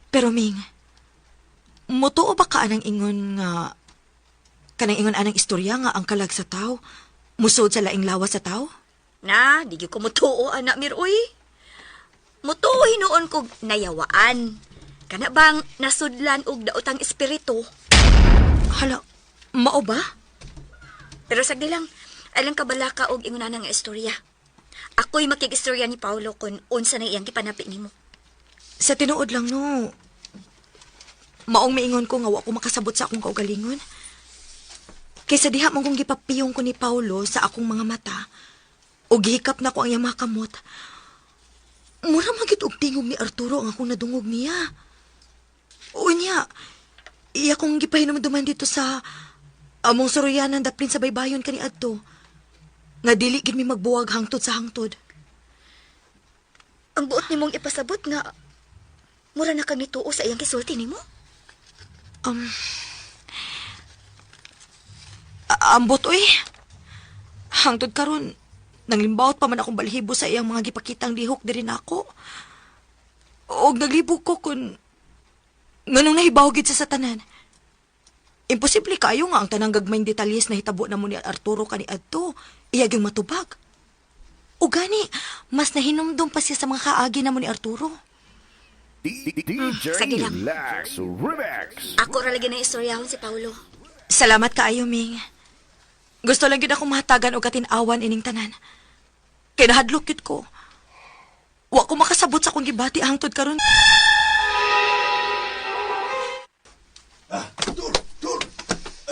Pero Ming, mutuo ba ka anang ingon nga kanang ingon anang istorya nga ang kalag sa tao musuod sa laing lawas sa tao? Na, di gyud ko mutuo ana mir uy. Mutuo hinuon kog nayawaan. Kana bang nasudlan og daotang espiritu? Hala, mao ba? Pero sagdi lang, alang kabalaka og ingon nga istorya. Ako'y makig-istorya ni Paulo kung unsa na iyang gipanapi nimo. Sa tinuod lang no. Maong miingon ko nga wa ko makasabot sa akong kaugalingon. Kaysa diha man kong gipapiyong ko ni Paulo sa akong mga mata, o gihikap na ko ang iyang mga kamot. Mura man gyud og tingog ni Arturo ang akong nadungog niya. O niya, iya kong gipahinumduman dito sa among suruyanan daplin sa baybayon kani adto. Nga dili gid mi magbuwag hangtod sa hangtod. Ang buot nimong ipasabot nga mura na kang nituo sa iyang gisulti nimo? Ambot oy. Hangtod karon nanglimbawot pa man akong balhibo sa iyang mga gipakitang lihok diri nako. Og naglibog ko kun nganong nahibaw gid sa tanan. Imposible kaayo nga ang tanang gagmayng detalyes na hitabo na mo ni Arturo kani adto, iya gyung matubag. O gani, mas nahinumdum pa siya sa mga kaagi na mo ni Arturo. Sige lang. Ako ra lagi na istoryahon si Paulo. Salamat kaayo, Ming. Gusto lang gyud akong mahatagan og katin-awan ining tanan. Kay nahadlok gyud ko. Wa ko makasabot sa akong gibati hangtod karon. Ah, Dur, dur.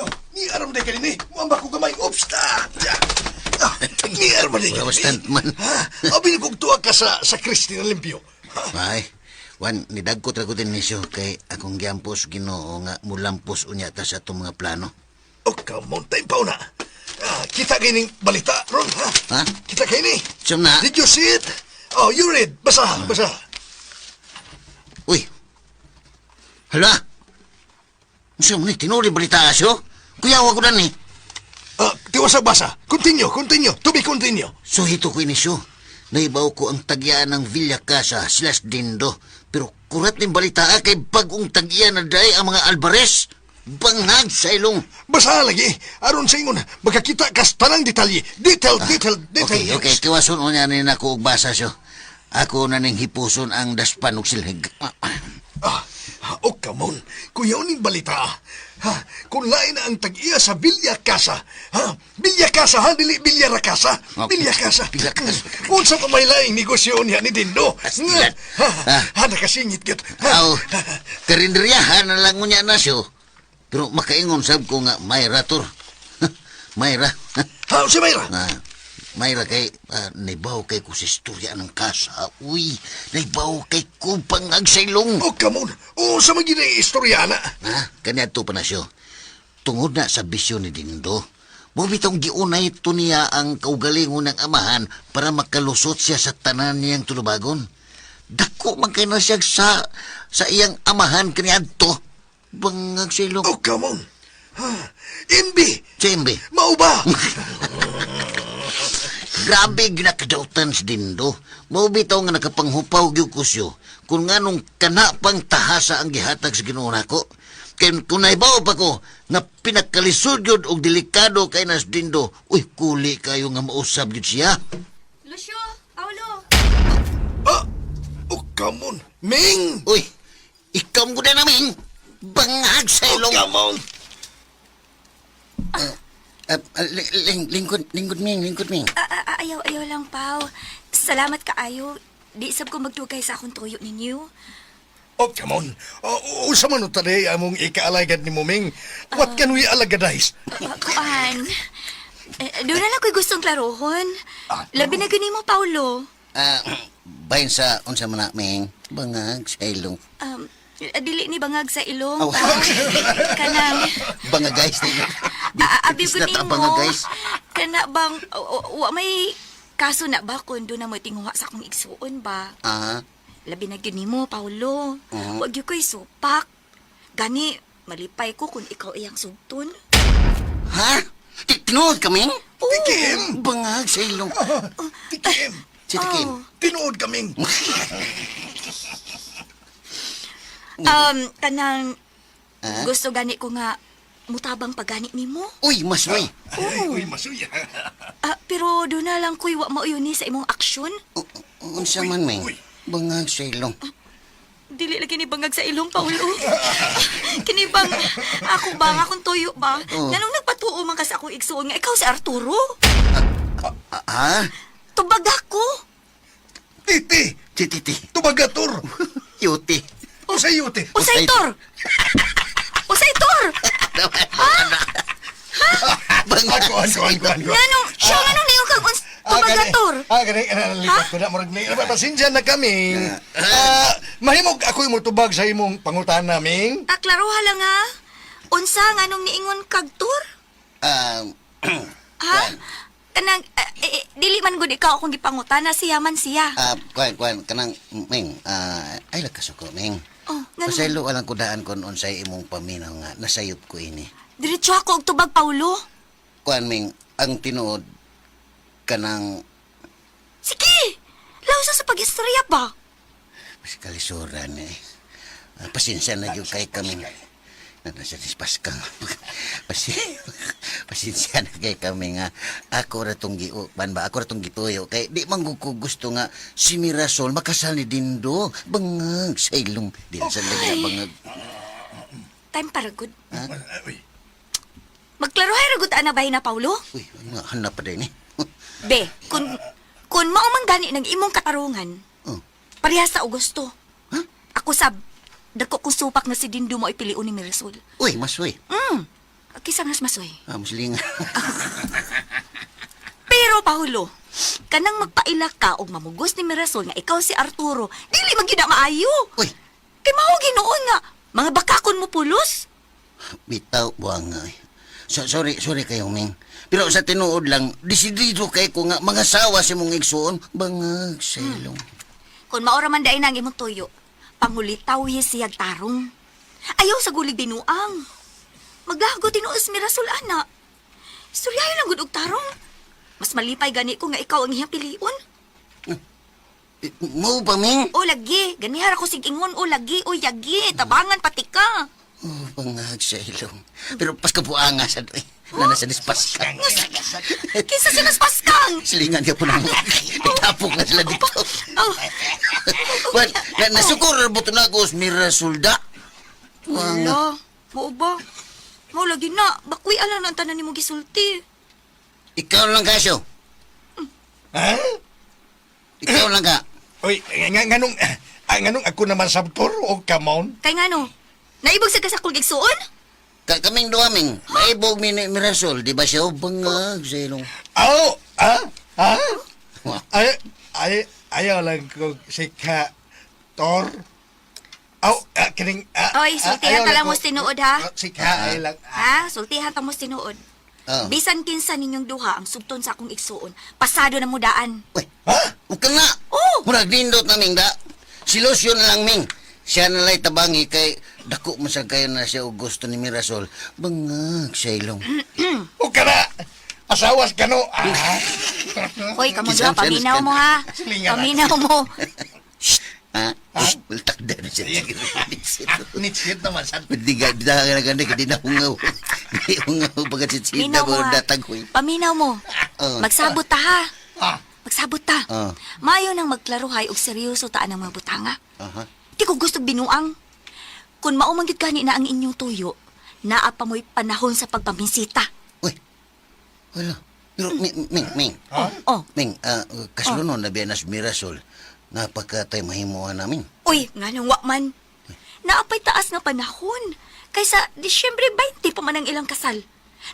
Oh, ni aram day kanini. Muamba ko gamay. Oops, ta. Ah, ni aram day Wala kanini. stuntman. Ha? Abi kong tuwa ka sa Christina Limpio. Ay, Wan, nidagkot ra ko din nisyo kay akong giampos Ginoo nga mulampos unya ta sa atong mga plano. Oh, come on, time pa una. Ah, kita kay ning balita ron, ha? Ha? Kita kay ni. Siyam na. Did you see it? Oh, you read. Basa, basa. Uy. Hala. Unsa man ni tinuod balita asyo? Kuyawa ko dan ni. Ah, tiwasa basa. Continue, continue. To be continue. Suhito ko inisyo. Naibaw ko ang tagyaan ng Villa Casa slash Dindo. Pero kurat ning balita kay bagong tagya na day ang mga Alvarez. Bangag sa ilong. Basa lagi. Aron sa ingon, makakita kas tanang detalye. Detail, detail, detail. Okay, okay. Tiwason unya ni nako og basa siyo. Ako na ning hipuson ang daspan og silhig. Ah, oh, come on. Kuya uning balita. Ha, kung lain na ang tag-iya sa Villa Casa. Ha? Villa Casa, ha? Dili Villa ra Casa. Villa Casa. Villa Casa. Unsa pa may laing negosyo niya ni Dindo? Astilan. Ha, ha, nakasingit gyud. Ha? Aw, karinderiyahan na lang unya na siyo. Pero makaingon sab ko nga Mayra tor. Mayra. Ha, si Mayra? Ah, Mayra kay naibaw kay ko sa istorya ng kasa. Uy, naibaw kay ko pangag sa ilong. Oh, come on. Oh, sa mga istorya na. Ha? Kaniadto pa na siyo. Tungod na sa bisyo ni Dindo. Bumitong giunay to niya ang kaugalingon ng amahan para makalusot siya sa tanan niyang tulubagon. Dako man kay na siya sa iyang amahan kaniadto. Bangag sa ilong. Oh, come on. Ha? Imbi! Si Imbi. Mao ba? Grabe ginakadautan si Dindo. Mao bitaw nga nakapanghupaw gyud ko siyo. Kung nganong kana pang tahasa ang gihatag sa Ginoo nako. Kay kung naibaw pa ko nga pinakalisod gyud og delikado kay nas Dindo. Uy, kuli kayo nga mausab gyud siya. Lucio, Paulo. Oh, come on. Ming! Uy, ikaw mo na Ming. Bangag sa ilong. Oh, come on. Lingkod, lingkod Ming, lingkod Ming. Ayaw, ayaw lang, Pao. Salamat kaayo. Di sab ko magdugay sa akong tuyo ninyo. Oh, come on. Oh, usa man today among ikaalagad ni Muming. What can we alagadize? Kuan. Doon na lang ko'y gustong klarohon. Labi na gani mo, Paulo. Bahin sa unsa man na Ming. Bangag sa ilong. Dili ni bangag sa ilong. Oh. Pao. Kanang, Bangag guys. abi ko Is not a nimo. bangag, guys. Kana bang, wa may kaso na ba kung doon na mo tinguha sa akong igsuon ba? Ah, Labi na gyud nimo, Paulo. Mhm. Wag gyud ko'y supak. Gani, malipay ko kung ikaw iyang sugton. Ha? Tinuod kaming? Tikim! Bangag sa ilong. Tikim! Si Tikim. Oh. Tinuod kaming. Kanang Ah? gusto gani ko nga mutabang pagani nimo. Uy, masoy. Ay, uy, masuya. Pero doon na lang ko'y wa mauyon ni sa imong aksyon. Unsa man, Ming? Bangag sa ilong. Dili lagi ni bangag sa ilong, Paulo. Kini bang ako ba akong tuyo ba? Oh. Nganong nagpatuo man ka sa akong igsuon nga ikaw si Arturo? Ha? Tubag ako. Titi! Titi. Tubagator! Yuti. Usay yuti. Usay tor. Usay tor. Bangag Ako, ako, ako, ako. Nganong siya nganong ningon kag tubagator? Gani, nalipat ko na. Murag na, pasensya na kami. Mahimog ako'y mutubag sa imong pangutana, Ming. Klaroha lang ha. Unsa nganong niingon kag tor? Ha? Kanang dili man gud ikaw akong gipangutana siya man siya. Kuan, kuan, kanang, Ming, ay lagkasuko, Ming. Oh, ngano? Pasaylo walang kudaan kon unsay imong paminaw nga nasayop ko ini. Diretso ako og tubag, Paulo. Kuan, Ming, ang tinuod kanang Sige. Lausa sa pag-istorya ba? kalisuran eh. Pasensya na yun kay kami. Nasa Paskang. Pasensya na kay kami nga. Ako ra tong giuban ba? Ako ra tong gituyo. Kay di man ko gusto nga si Mirasol makasal ni Dindo. Bangag sa ilong. Di na sa lagi bangag. Time para good. Ha? Magklarohay ra gud ana bahin na, Paulo? Uy, ano, hanap pa din eh. Be, kung mao man gani ng imong katarungan, Oh. parehas sa Augusto. Ako sab dako kong supak na si Dindo mo ipilion ni Mirasol. Uy, masoy. Kisa mas masoy. Muslinga. Pero Paulo, kanang magpaila ka og mamugos ni Mirasol nga ikaw si Arturo, dili man gyud na maayo. Uy. Kay mao ginoon nga mga bakakon mo pulos. Bitaw, buwang nga eh. So, sorry, sorry kayo, Ming. Pero sa tinuod lang, desidido kay ko nga mga sawa si mong igsuon. Bangag sa ilong. Kung maora man dai nang imong tuyo, pangulitaw siyag tarong. Ayaw sa gulig binuang. Maglago tinuos Mirasol ana. Istoryahin lang gud og tarong. Mas malipay gani ko nga ikaw ang iyang piliun. Mo ba, Ming? O lagi, ganihara ko sig ingon o lagi o yagi, tabangan pati ka. Oh, bangag sa ilong. Pero paskabuanga sa doy. Nana sa Pascal. Kinsa si Nas Paskang? Silingan ka po na mo. Nagtapok na sila dito. Oh. Well, na, nasukor na buto na ako, Mirasul da. Wala. Mao ba? Mao lagi na. Bakwi lang ang tanan nimo gisulti. Ikaw lang kaso. Ha? Ikaw lang ka. Uy, nga, nganong, nganong ako naman sabtor o kamon? Kay ngano? Naibog sa kasakol gigsuon? Ka kaming duaming, maibog mi ni Mirasol, di ba siya? Bangag sa ilong. Aw, ah, ah? Ay, ay, ayaw lang ko si ka Tor. Aw, kining, Oy, sultihan ayaw ta lang ko- mo tinuod ha. Si ka, ay lang. Ha? Sultihan ta mo tinuod. Ah. Bisan kinsa ninyong duha ang sugton sa akong igsuon, pasado na mo daan. Uy, ha? Huwag ka na! Oh! Murag nindot na ming da. Si Lucio na lang ming. Siya na lay tabangi kay dako man sa kayo na siya og gusto ni Mirasol. Bangag sa ilong. O ka na! Asawas ka no! Ah. Hoy, kamo duha, Kisang paminaw mo ha. Silingan. Paminaw mo. Ha? Ultak na rin siya. Nitsit naman sa... Diga, diga ka na ganda, di na hungaw. Di hungaw, pagkat si Paminaw Sita mo mo ha. dataghoy. Paminaw mo. Oh. Magsabot ta ha. Ah. Magsabot ta. Oh. Mayo nang magklarohay og seryoso ta ang mga butanga. Aha. Di ko gusto binuang. Kung mao man gyud gani na ang inyong tuyo, naa pa mo'y panahon sa pagpaminsita. Uy, wala. Pero, Ming, Ming, Ming. Oh. Ming, kaslunon na biyanas Mirasol, napakatay mahimuan namin. Uy, nganong wa man. Naapay taas nga panahon. Kaysa Disyembre 20 pa man ang ilang kasal.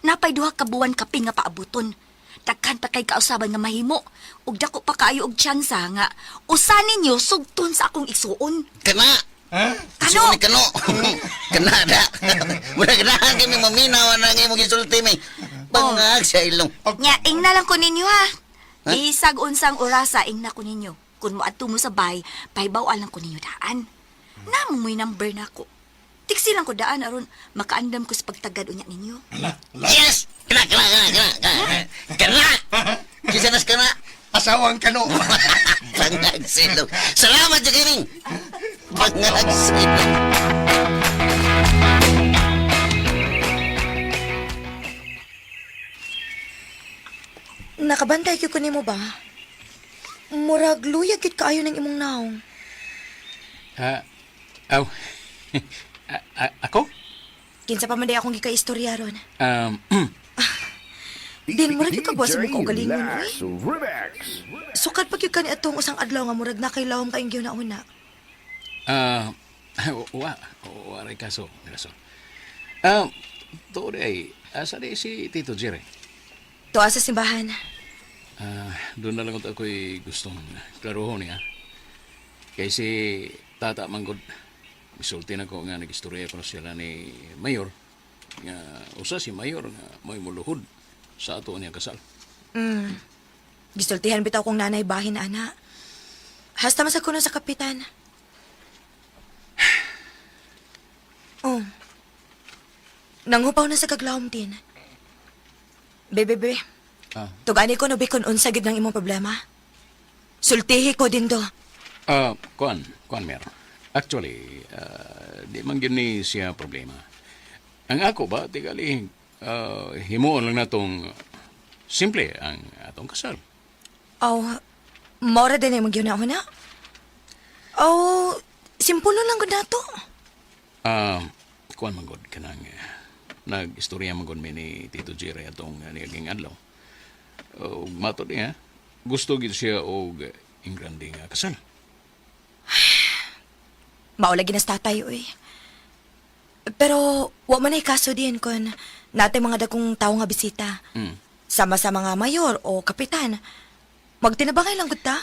Napay duha ka buwan kapin nga paabuton. Daghan pa kay kausaban nga mahimo. Ug dako pa kaayo og tsansa nga usa ninyo sugton sa akong igsuon. Kana! Ha? Kano? Kano? Kano? Kana da. Mura ganahan kami maminaw na ang imong gisulti, Ming. Bangag sa ilong. Nya, ingna lang ko ninyo ha. Ha? Bisag unsang orasa ingna ko ninyo. Kung moadto mo sa bay, pahibaw-an lang ko ninyo daan. Namo mo'y number na ko. Tiksi lang ko daan aron makaandam ko sa pagtagad unya ninyo. Yes! Kana, kana, kana, kana, kana. Kana! Kisa nas kana. Asawang kano! Bangag sa ilong. Salamat, Ming. Bangag sa ilong. Nakabantay gyud ko nimo ba? Murag luyag gyud kaayo ng imong naong. Ah, aw. Ako? Kinsa pa man day akong gikaistorya ron. Um, Din murag gyud kagwa sa imong kaugalingon uy. Sukad pa gyud kani atong usang adlaw nga murag nakailawom ka ing una. ah, wa, wa ray kaso, kaso. Ah, tuod ay, asa di si Tito Jerry? Tuwa sa simbahan. Ah, doon na lang ako'y gustong klaruhon niya. Kay si Tata Manggod, misulti na ko nga nag-istorya ko na sila ni Mayor. Nga usa si Mayor nga may muluhod sa ato niya kasal. Gisultihan bitaw kong nanay bahin ana. Hasta man sa kuno sa kapitan. Oh. Nanghupaw na sa kaglawom din. Bebe, bebe. Ah. Tugani ko no bikon unsa gid ng imong problema. Sultihi ko din do. Ah, kuan, kuan mer. Actually, di man gyud ni siya problema. Ang ako ba tigali himuon lang natong simple ang atong kasal. Oh, mora din imong gyud na. Oh, simpulo lang gud nato. Ah, kuan man gud kanang nag-istorya man gud mi ni Tito Jerry atong niaging adlaw. Ug matod niya, gusto gid siya og ingrande nga kasal. Mao lagi na sa tatay, uy. Pero, wa man ay kaso din kun natay mga dagkong tao nga bisita. Sama sa mga mayor o kapitan. Magtinabangay lang gud ta.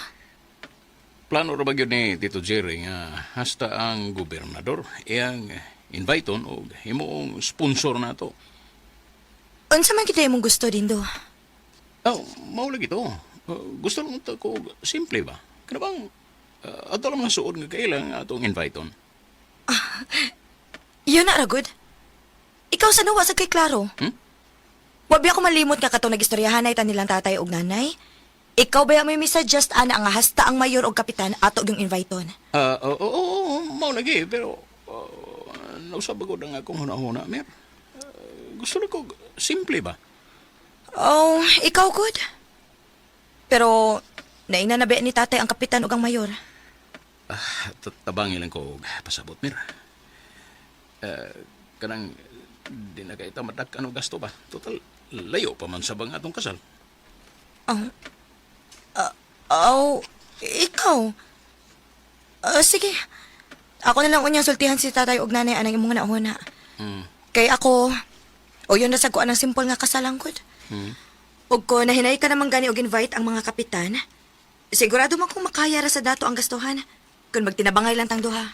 Plano ra ba gyud ni Tito Jerry nga hasta ang gobernador iyang inviteon og himuong sponsor nato. Unsa man kita imong gusto din do? Oh, mao lagi to. Gusto lang ta ko og simple ba? Kana bang ato lang mga suod nga kailang atong inviteon. Yun na ra gud. Ikaw sa nuwa sa kay Klaro. Hmm? Wa biya ko malimot nga katong nagistoryahan ay tanilang tatay og nanay. Ikaw ba may misuggest ana nga hasta ang mayor og kapitan ato yung inviteon? Ah, oo, oo, mao lagi pero nausab gud ang akong hunahuna, mer. Gusto na ko, simple ba? Oh, ikaw good. Pero naina na ba ni tatay ang kapitan ug ang mayor? Ah, tabangi lang ko og pasabot, Mir. Eh, kanang di na kay tamadak ano gasto ba? Total, layo pa man sa bang atong kasal. Oh. Oh, ikaw. Ah, sige. Ako na lang unyang sultihan si tatay ug nanay anang imong nauna. Kay ako, o yun na sa kuan ang simple nga kasalang gud. Ug ko nahinay ka naman gani og invite ang mga kapitan. Sigurado man kung makaya ra sa dato ang gastuhan. Kung magtinabangay lang tang duha.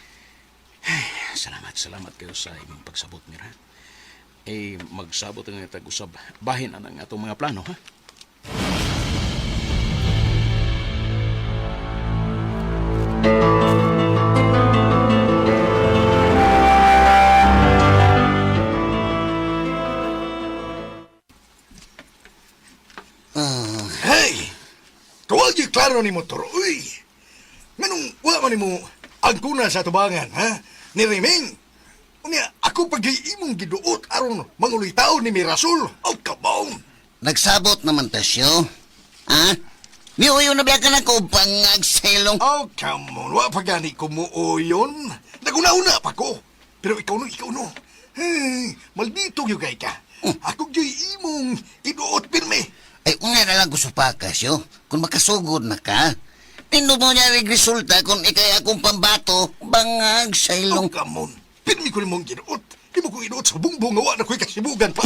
Salamat, salamat kayo sa imong pagsabot, Mir, ha? Eh, magsabot ang tag-usab. Bahin ang atong mga plano, ha? Hey! Kawal di klaro ni motor, uy! Nganong wala man nimo ang kuna sa tubangan, ha? Ni Riming! Unya, ako pag imong giduot aron mangulitaw ni Mirasol. Oh, kabong! Nagsabot naman ta siyo. Ha? Miuyo na biya ka na ko bangag sa ilong. Oh, come on. Wa pa gani ko muuyon. Naguna-una pa ko. Pero ikaw no, ikaw no. Hey, maldito gyud kay ka. Ako gyud imong iduot pirmi. Ay, una na lang ko supaka siyo. Kung makasugod na ka, Tindog mo niya rin resulta kung ikay akong pambato, bangag sa ilong. Oh, come on. Pirmi ko nimong giduot. Di mo ko iduot sa bungbong nga wa na ko'y kasibugan pa.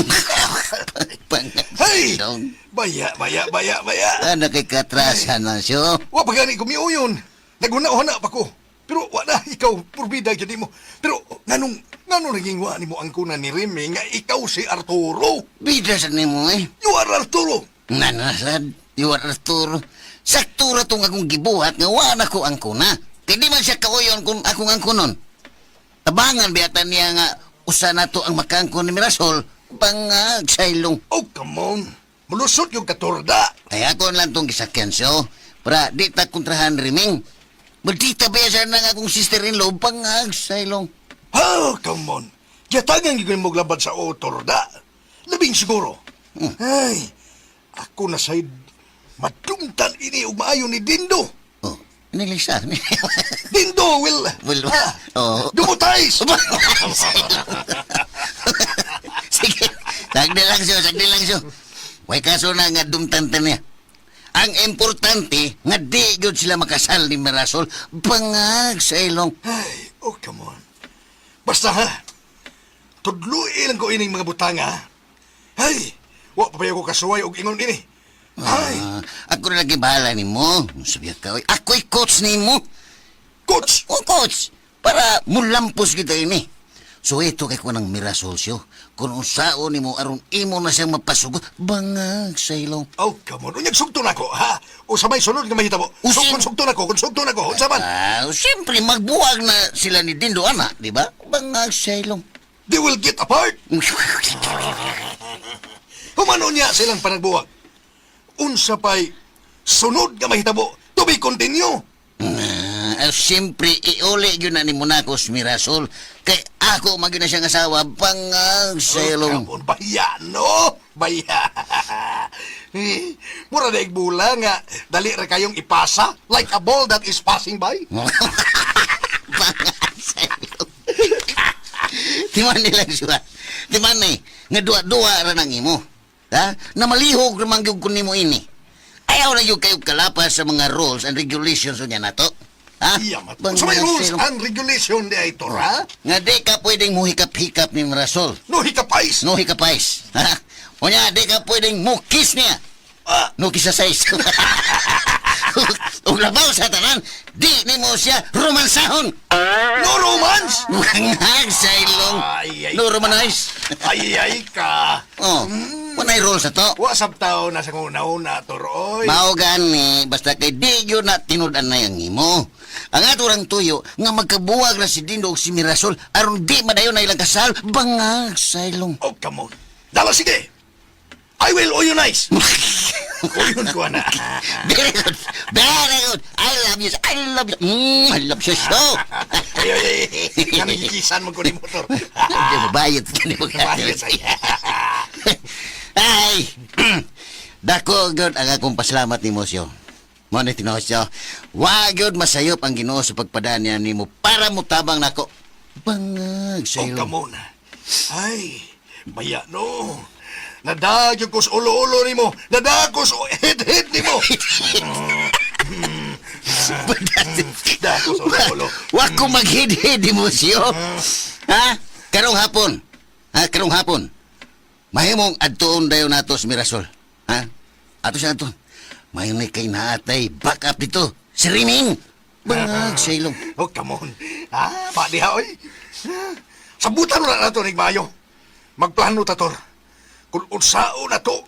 Bangag Hey! sa ilong. Baya, baya, baya, baya. Ano kay katrasan na siyo? Wa pa gani ko miuyon. Naguna-una pa ko. Pero wa na ikaw purbida gyud nimo. Pero nganong nganong naging wa nimo ang kuna ni Remy nga ikaw si Arturo? Bida sa nimo eh. You are Arturo. Nanasad, you are Arturo. Sakto ra tong akong gibuhat nga wa na ko ang kuna. Kay di man siya kauyon kung akong angkunon. Tabangan biyata niya nga usa na to ang makaangkon ni Mirasol, bangag sa ilong. Oh, come on. Mulusot yung katorda. Ay ako lang tong gisakyan siyo. Para di ta kontrahan riming. Maldita ba siya ng akong sister-in-law, bangag sa ilong. Oh, come on. Giatagan gyud mo labad sa otorda. Labing siguro. Ay, ako na say madumtan ini og maayo ni Dindo. Oh, nilisa. Dindo will Will, oh. Dumutays. Sige, sagdi lang siyo, sagdi lang siyo. Way kaso na nga dumtantan niya. Ang importante, nga di gyud sila makasal ni Mirasol, bangag sa ilong. Ay, oh, come on. Basta ha, tudloi lang ko ining mga butanga. ha? Ay, wa pa ba ko kasuway og ingon ini. Ay, Ah, ako na lagi bahala ni mo. Sabi ka, oy, ako'y coach ni mo. Coach? O, coach. Para mulampos kita ini. So ito kay ko ng Mirasol siyo. Kung unsaon ni mo aron imo na siyang mapasugot, bangag sa ilong. Oh, come on. Unyag sugto na ko, ha? O sa may sunod nga mahitabo. So, kung sugto na ko, kung sugto na ko, unsa man? Ah, siyempre, magbuwag na sila ni Dindo, ana, di ba? Bangag sa ilong. They will get apart. Humano niya silang panagbuwag. Unsa pa'y sunod nga mahitabo to be continue. Ah, siyempre, iuli yun na ni Monacos Mirasol. Kay ako maging na siyang asawa, bangag sa ilong. Oh, come on, baya, no? Baya. Eh, mura na bula nga, dali ra kayong ipasa like a ball that is passing by. Bangag sa ilong. Di man nila siya. Di man eh, nga duwa-duwa ra nang imo. Ha? Na malihog naman gyud kun nimo ini. Ayaw na gyud kayo kalapas sa mga rules and regulations niya nato. Ha? Iya, mat. So may rules and regulation di ay ha? Nga di ka pwedeng muhikap-hikap ni Mirasol. No hikapais. No hikapais. Ha? Unya, di ka pwedeng mukis niya. Ah. No kisasais. Ug labaw sa tanan, di nimo siya romansahon. No romance. Bangag sa ilong. Ay, ay, No romanize. Ay, ay ka. Oh, walay rules na to. Wa sabtaw na sa una-una, toroy. Mao gani, basta kay di yun na tinud-an na yung imo. Ang ato rang tuyo, nga magkabuwag na si Dindo ug si Mirasol, aron di madayon na ilang kasal, bangag sa ilong. Oh, come on. Dala, sige. I will oyonize. Oyon ko na. Very good. Very good. I love you. I love you. I love you so. Ay, ay, ay. Kami gikisan mo ko ni motor. Hindi mo bayad ka ni mo. Bayad sa'yo. Ay! Dako gyud ang akong pasalamat nimo siyo. Mo ni tinuod siyo. Wa gyud masayop ang Ginoo sa pagpadaan niya nimo para motabang nako. Bangag sa Oh, ilo. come on. Ay, baya no. Nadagyog ko sa ulo-ulo nimo. Nadaag ko sa head-head nimo. Daag ko sa ulo-ulo. Wa ko maghid-hid nimo siyo. Ha? Karong hapon. Ha, karong hapon. Mahimong adtuon dayon nato sa Mirasol. Ha? Ato siya adto. Mahimong kay naatay back up dito. Si Rining. Bangag sa ilong. Oh, come on. Ah, ba diha oy. Sabutan na nato ning maayo. Magplano ta tor. Kung unsao na to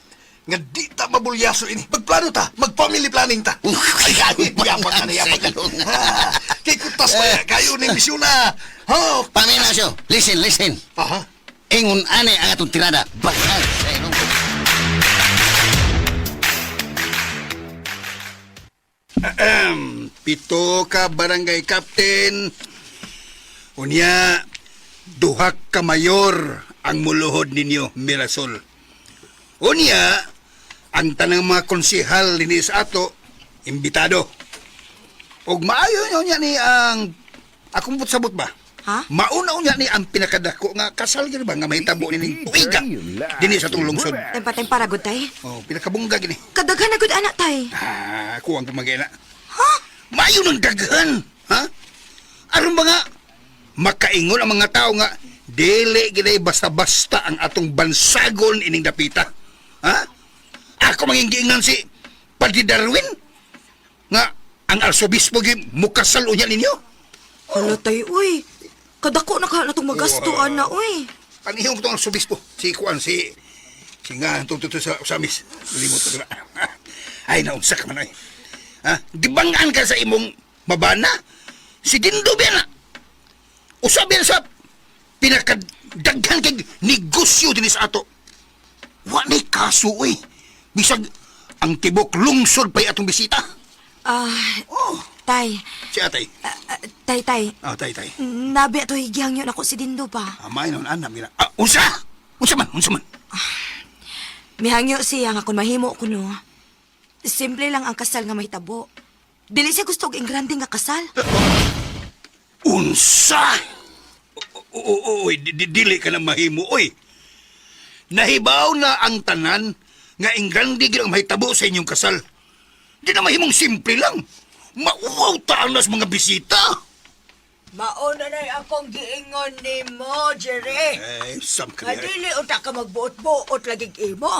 nga di ta mabulyaso ini. Magplano ta, mag-family planning ta. Ay, ay, yapak ka na, yapak ka. Ah, kay kutas pa kayo ni misyon na. Oh. Pamina siyo. Listen, listen. Aha. Ingon ani ang atong tirada. Bangag sa ilong. Ahem. Pito ka barangay captain. Unya, duha ka mayor ang muluhod ninyo, Mirasol. Unya, ang tanang mga konsehal dinhi sa ato, imbitado. Og maayo niya ni ang akong sabot ba? Ha? Mauna unya ni ang pinakadako nga kasal gyud ba nga mahitabo ni tuiga dinhi sa atong lungsod. Tempa-tempa ra gud tay. Oh, pinakabungga gini. Kadaghan na gud anak tay. Ah, kuwang pamagay na. Ha? Maayo ng daghan, ha? Aron ba nga makaingon ang mga tao nga dili gid basta-basta ang atong bansagon ining dapita. Ha? Ako manging giingnan si Padre Darwin nga ang arsobispo gi mukasal unya ninyo. Hala tay, uy. Kadako na ka na itong magasto, ana, uy. Panihong ko tong arsobispo. Si Kuan, si... Si nga, itong tuto sa Usamis. Limot ko na. Ay, naunsa ka man ay. Ha? Gibangaan ka sa imong mabana. Si Dindo biya na. Usa biya sa pinakadaghan kay negosyo dinhi sa ato. Wa ni kaso oy. Bisag ang tibok lungsod pa'y atong bisita. Ah, tay. Si atay. Tay, tay. Ah, tay, tay. Nabi ato higihang yun ako si Dindo pa. Amay noon, ana, mira. Ah, unsa? Unsa man, unsa man? Mihangyo siya nga kung mahimo ko no. Simple lang ang kasal nga mahitabo. Dili siya gusto og engrande nga kasal. Unsa? Oy, dili ka na mahimo, oy. Nahibaw na ang tanan nga ingrande gid ang mahitabo sa inyong kasal. Di na mahimong simple lang. Mauwaw taan na sa mga bisita. Mauna na'y akong giingon nimo, Jerry. Eh, sam ka Nga niya. dili unta ka magbuot-buot lagig imo.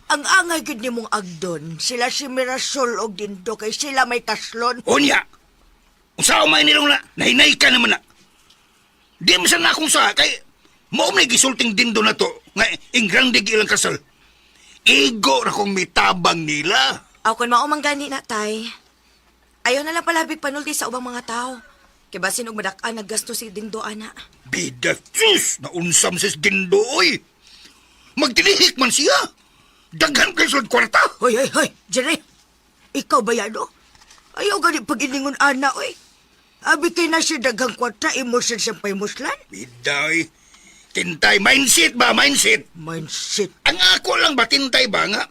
Ang angay gid nimong agdon, sila si Mirasol og Dindo kay sila may kaslon. Unya, unsa may nilong na, nahinay ka naman na. Di mo sa nakong sa, kay mao may gisulting dindo na to, nga ingrande gid ilang kasal. Igo ra kong mitabang nila. Aw kun mao man gani na tay. Ayaw na lang palabig panulti sa ubang mga tao. Kay basin og madak-an naggasto si Dindo ana. Bida, sus! Naunsam sis Dindo, oy! Magtinihik man siya! Daghan kay sulod kwarta! Hoy, hoy, hoy, Jerry. Ikaw ba yan, no? Ayaw gani pag-iningon ana, oy. Abi kay na siya daghang kwarta, imo siya siyang paymuslan. Bida, oy! Tintay, mindset ba, mindset? Mindset. Ang ako lang ba, tintay ba nga?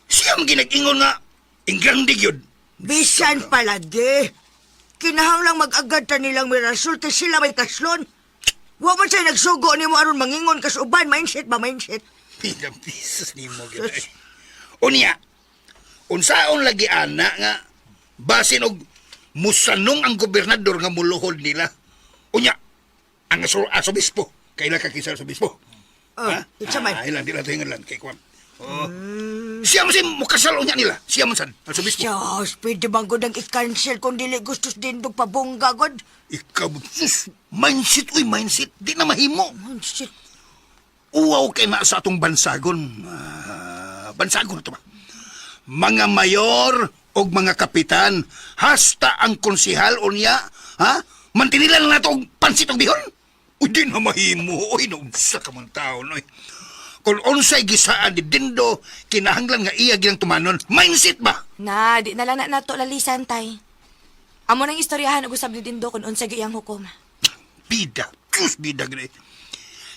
Siya ang ginag-ingon nga, ingrande yun. Bisan palagi. Kinahanglang mag-agad ta nilang Mirasol kay sila may kaslon. Wa man siya nagsugo nimo aron mangingon kas uban, mindset ba, mindset? Bida, pisos ni mo, gid. Unya, unsaon lagi ana nga, basin og musanong ang gobernador nga muluhod nila. Unya, ang asobispo, kaila ka kisa asobispo. Oh, unsa man? Ah, ilan, di lang ito lang, kay Kwam. Oh. Siya man si mukasal unya nila. Siya man sad, asobispo. Diyos, pwede bang gud ang i-cancel kung dili gustos din dog pabongga god? Ikaw, sus, mindset, uy, mindset. Di na mahimo. Mindset. Uwaw kay na sa atong bansagon. Ah, bansagon na to ba? Mga mayor og mga kapitan, hasta ang konsehal unya, ha? Mantinila lang nato og pansit og bihon. Uy, di na mahimo. Uy, naunsa ka man tao, noy. Kung unsay gisaan ni Dindo, kinahanglan nga iya ginang tumanon. Mindset ba? Na, di na lang na nato lalisan tay. Amo nang istoryahan og usab ni Dindo kung unsa gyud iyang hukom. Bida. Diyos, bida gani.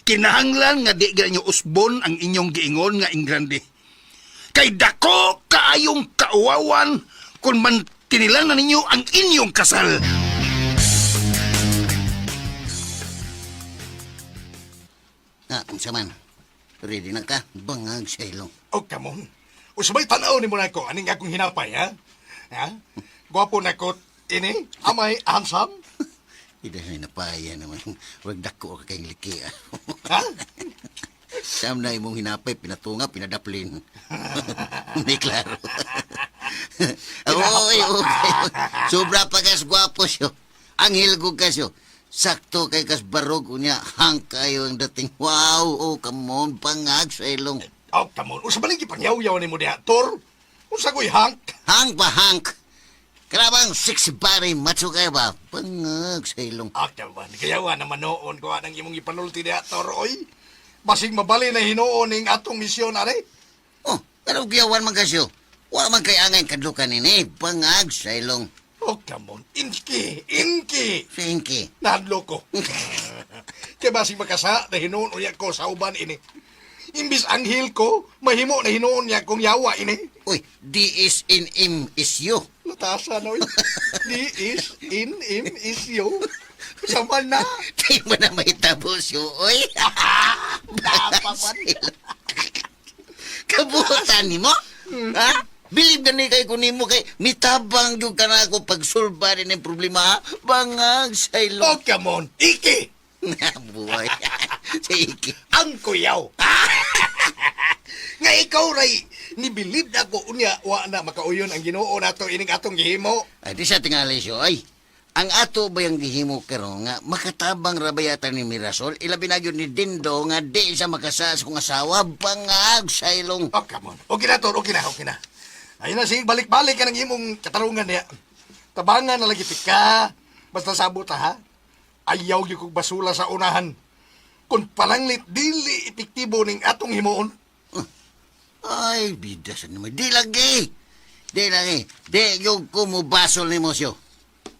Kinahanglan nga di ganyo usbon ang inyong giingon nga ingrande. Kay dako kaayong kauwawan kung man tinilan na ninyo ang inyong kasal. Ah, unsa man. Ready na ka? Bangag sa ilong. Oh, come on. Usabay tanaw ni mo na ko. Aning akong hinapay, ha? Ha? Gwapo na ko. Ini? Amay handsome? Ida na napaya naman. Huwag dako ka kayong liki. Ah. Ha? Sam na imong hinapay, pinatunga, pinadaplin. Hindi klaro. Oy, okay. Sobra pa kas gwapo siyo. Anghel ko kasyo. Sakto kay kas barog unya. Hang kayo ang dating. Wow, oh, come on, pangag sa ilong. Oh, come on. Usabay lagi pangyaw-yaw ni mo diha, Tor. Usa ko'y hank. Hank ba, hank? Karabang sexy body, macho kayo ba? Pangag sa ilong. Ah, come on. Kayawa naman noon ko anang imong ipanulti diha, Tor, oy. Basig mabali na hinuon ning atong misyon, are. Oh, pero giyawan man kasyo. Wa man kay angay kadlukan nini. Pangag sa ilong. Oh, come on. Inki, inki. Sa inki. Nahadlo ko. Kaya basig makasa na hinuon unya ko sa uban ini. Imbis anghel ko, mahimo na hinuon niya kong yawa ini. Uy, D is in M is you. Natasa na, oy. D is in M is you. Sama na. Di mo na may tapos yun, oy. Dapat. Kabutan ni mo? Ha? Bilib na ni kay kunimo kay mitabang yung ka na ako pagsulba rin ang problema, ha? Bangag sa ilong. Oh, come on. Iki! Buhay. Sa iki. Ang kuyaw. Nga ikaw, Ray, nibilib na ko unya, wa na makauyon ang Ginoo nato ining atong gihimo. Ay, di sa tingali siyo, ay. Ang ato ba yung gihimo karon nga makatabang rabayatan ni Mirasol, ilabi na yun ni Dindo nga di siya makasa sa kong asawa, bangag sa ilong. Oh, come on. Okay na, Tor. Okay na, okay na. Ayun na, sige, balik-balik ka ng imong katarungan niya. Tabangan na lagi ka. Basta sabot ha. Ayaw gyud kog basula sa unahan. Kung palanglit, dili epektibo ning atong himuon. Ay, bida sa naman. Di lagi. Di lagi. Di yung kumubasol ni Mosyo.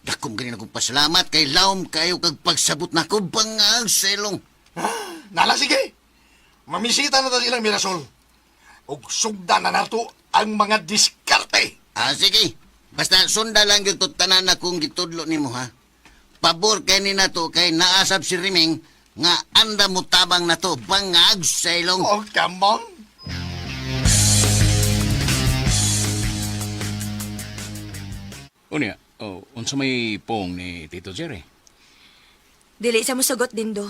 Dakom ganin akong pasalamat kay Laom kayo kag pagsabot na ko bangag sa ilong. Nala, sige. Mamisita na ta silang Mirasol. Ug sugdan na nato ang mga diskarte. Ah, sige. Basta sunda lang yung tanan na kung gitudlo nimo ha. Pabor kay ni nato kay naasab si Riming nga anda mo tabang na to bangag sa ilong. Oh, come on. Unya, oh, unsa may pong ni Tito Jerry? Dili sa musugot din do.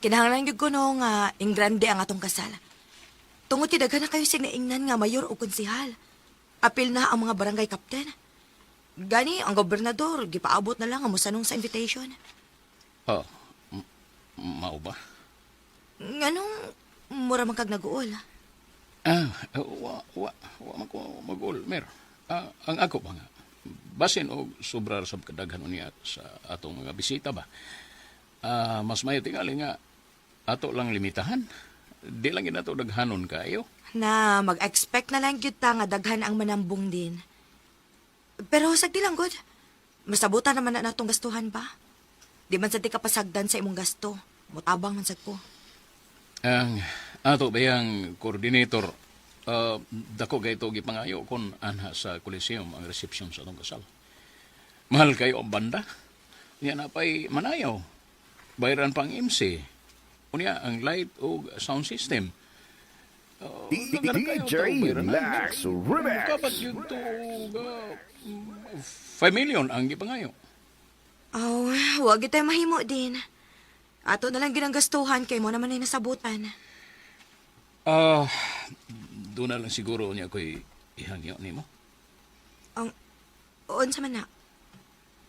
Kinahanglan gyud ko no nga ingrande ang atong kasal. Tungod ti daghan na kayo signaingnan nga mayor o konsihal. Apil na ang mga barangay captain. Gani ang gobernador gipaabot na lang ang musanong sa invitation. Oh, mao ba? Nganong mura man kag naguol. Ah, wa wa wa man ko magul, mer. Ah, ang ako ba nga. Basin og sobra ra sab kadaghan unya sa atong mga bisita ba. Ah, mas mayo tingali nga ato lang limitahan. Di lang gid nato daghanon kaayo. Na mag-expect na lang gyud ta nga daghan ang manambong din. Pero sagdi lang gud. Masabutan naman na natong gastuhan ba? Di man sad ti kapasagdan sa imong gasto. Mutabang man sad ko. Ang ato bayang coordinator, dako kay ito gipangayo kon anha sa Coliseum ang reception sa atong kasal. Mahal kayo ang banda. Unya na pa'y manayaw. Bayaran pang MC. Unya ang light o sound system. DJ Max Remix. Kapat yun to 5 million ang gipangayo. Aw, wag gyud tayo mahimo din. Ato na lang ginanggastuhan kay mo naman ay nasabutan. Ah, doon na lang siguro niya ko'y ihangyo nimo. Ang unsa man na?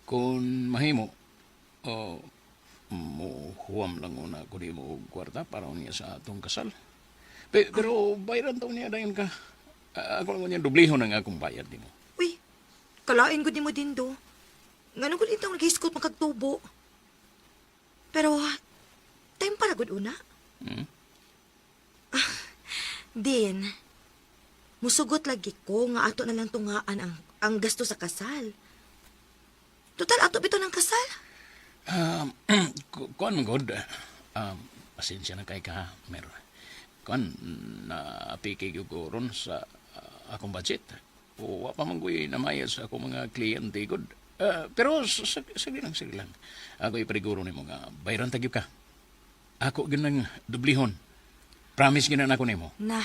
Kung mahimo, oh, muhuwam lang una ko di mo og kwarta para niya sa atong kasal. Pero bayaran taon niya dayon ka. Ah, ako lang niya dublihon ang akong bayad nimo. Uy, kalain gud nimo din do. Ngano gud itong naghiskot makagtubo. Pero time para gud una. Hmm? Din, musugot lagi ko nga ato na lang tungaan ang gasto sa kasal. Total, ato bito ng kasal. Kuan man god. Pasensya na kay ka, Mer. Kuan, napiki gyud ko ron sa akong budget. O, wa pa man ko'y namayad sa akong mga kliyente gud. Pero sige lang, sige lang. Ako ipariguro nimo nga bayran ta gyud ka. Ako gyud nang dublihon. Promise gyud na nako nimo. Na,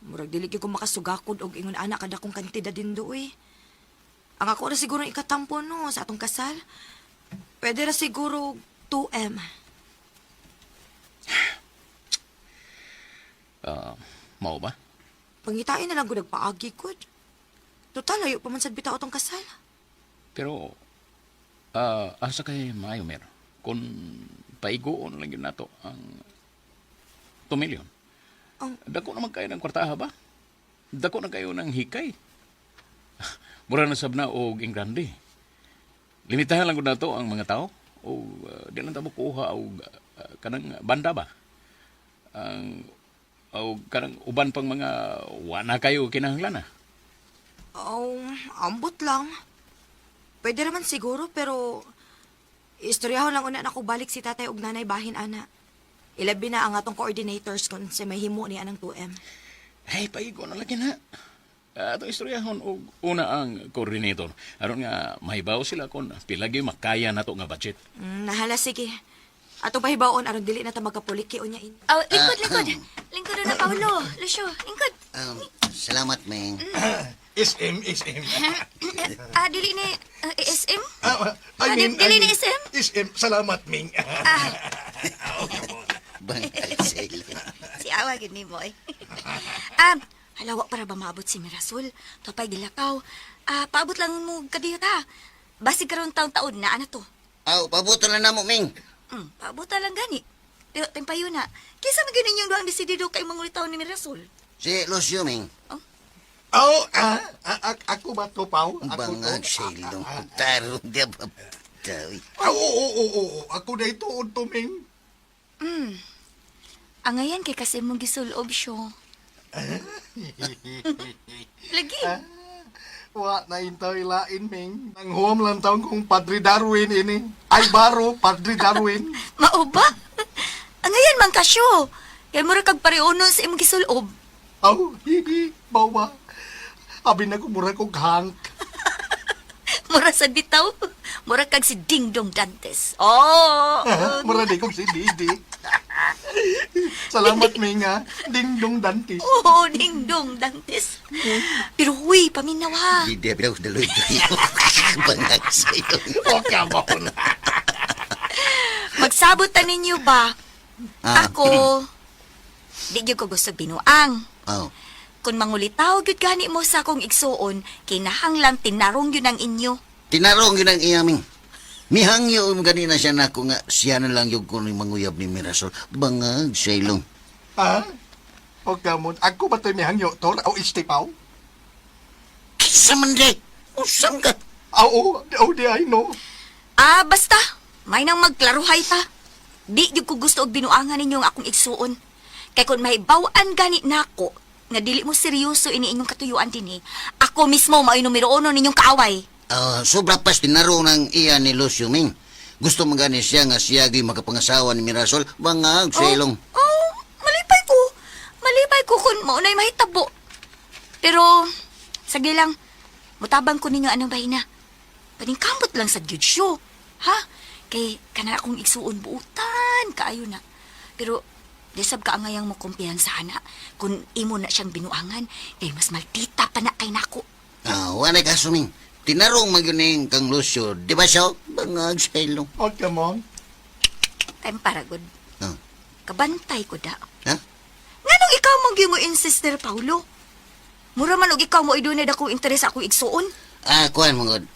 murag dili gyud ko makasugakod og ingon ana kada kong kantidad din doy. Ang ako ra siguro ang ikatampo no sa atong kasal. Pwede ra siguro 2M. Mao ba? Pangitain na lang gud nagpaagi gud. Total ayo pa man sad bitaw atong kasal. Pero asa kay maayo, Mer? Kung paiguon lang yun nato ang 2 million. Dako naman kayo ng kwartaha ba? Dako na kayo ng hikay. Mura na sab na og ingrande. Limitahan lang gud nato ang mga tao o di lang ta mo kuha og kanang banda ba? Ang o kanang uban pang mga wa na kayo kinahanglan ah. Oh, ambot lang. Pwede naman siguro pero istoryahon lang una na ko balik si tatay og nanay bahin ana. Ilabi na ang atong coordinators kung sa mahimo ni anang 2M. Hey, paigo na lagi na. Atong istoryahon og una ang coordinator. Aron nga mahibaw sila kung pila gyud makaya nato nga budget. Nahala sige. Atong pahibaon aron dili na ta magkapuliki unya in. Oh, lingkod, lingkod. Lingkod na Paolo. Lucio, lingkod. Salamat, Ming. SM, SM. Dili ni SM? I Ah, mean, dili I ni mean, SM? SM, salamat, Ming. Bangag sila. Si awa gid nimo eh. Halawa para ba maabot si Mirasol? Topay gilakaw. Paabot lang mo kadiyo ta. Basig karon taon-taon na ana to. Aw, pabuto na namo, Ming. Paabot lang gani. Pero tempayo na. Kisa man gyud ninyong duang desidido kay mangulitaw ni Mirasol. Si Lucio, Ming. Oh, ako ba to, Pao? Ako to? Bangag sila. Tarong di ba? Oo, oo, oo, oo. Ako na ito, to, Ming. Angayan kay kasi mong gisulob siyo. Lagi. Wa na intaw ilain, Ming. Ang huwam lang taon kong Padre Darwin ini. Ay, baro, Padre Darwin. Mao ba? Angayan man kasyo. Kay mura kag pareuno sa imong gisulob. Aw, hihi, bawa. Abi na ko mura kog hank. Mura sa bitaw. Mura kag si Ding Dong Dantes. Oh. Mura di kog si Didi. Salamat, Ming, ha. Ding dong dantis. Oo, Ding Dong Dantes. Pero huy, paminaw ha. Di di bitaw daloy Bangag sila. Oh, come on. Magsabot ta ninyo ba? Ah. Ako, di gyud ko gusto binuang. Oh. Kung mangulitaw gyud gani mo sa akong igsuon, kinahanglan tinarong gyud ang inyo. Tinarong yun ang iya, Ming. Mihangyo ganina siya na ako nga siya na lang yung kuno manguyab ni Mirasol. Bangag silong. Ha? O come on. Ako ba to'y mihangyo, tol? O istipaw? Kisa man di. Usam ka. Oo, oh, di I know. Basta. May nang magklaruhay ta. Di gyud ko gusto og binuangan ninyo ang akong igsuon. Kay kung mahibaw-an gani nako nga dili mo seryoso ini inyong katuyuan dinhi, ako mismo mao'y numero uno ninyong kaaway. Sobra pas tinarong ng iya ni Lucio, Ming. Gusto man gani siya nga siya gyud makapangasawa ni Mirasol. Bangag silong. Oh, malipay ko. Malipay ko kung maunay mahitabo. Pero, sige lang, mutabang ko ninyo anong bahina. Paningkamot lang sa gyud siyo. Ha? Kay kana akong igsuon buutan kaayo na. Pero di sab ka angayang mo kumpiyansa na kung imo na siyang binuangan kay mas maldita pa na kay nako. Wala kaso, Ming. Tinarong man yun yung kang Lucio. Di ba siya? Bangag silong. Oh, come on. Time para good. Ah. Kabantay ko da. Ha? Nganong ikaw mong gyud mo insister Paulo? Mura man og ikaw mo idunay akong interes sa akong igsuon. Kuan mo gud.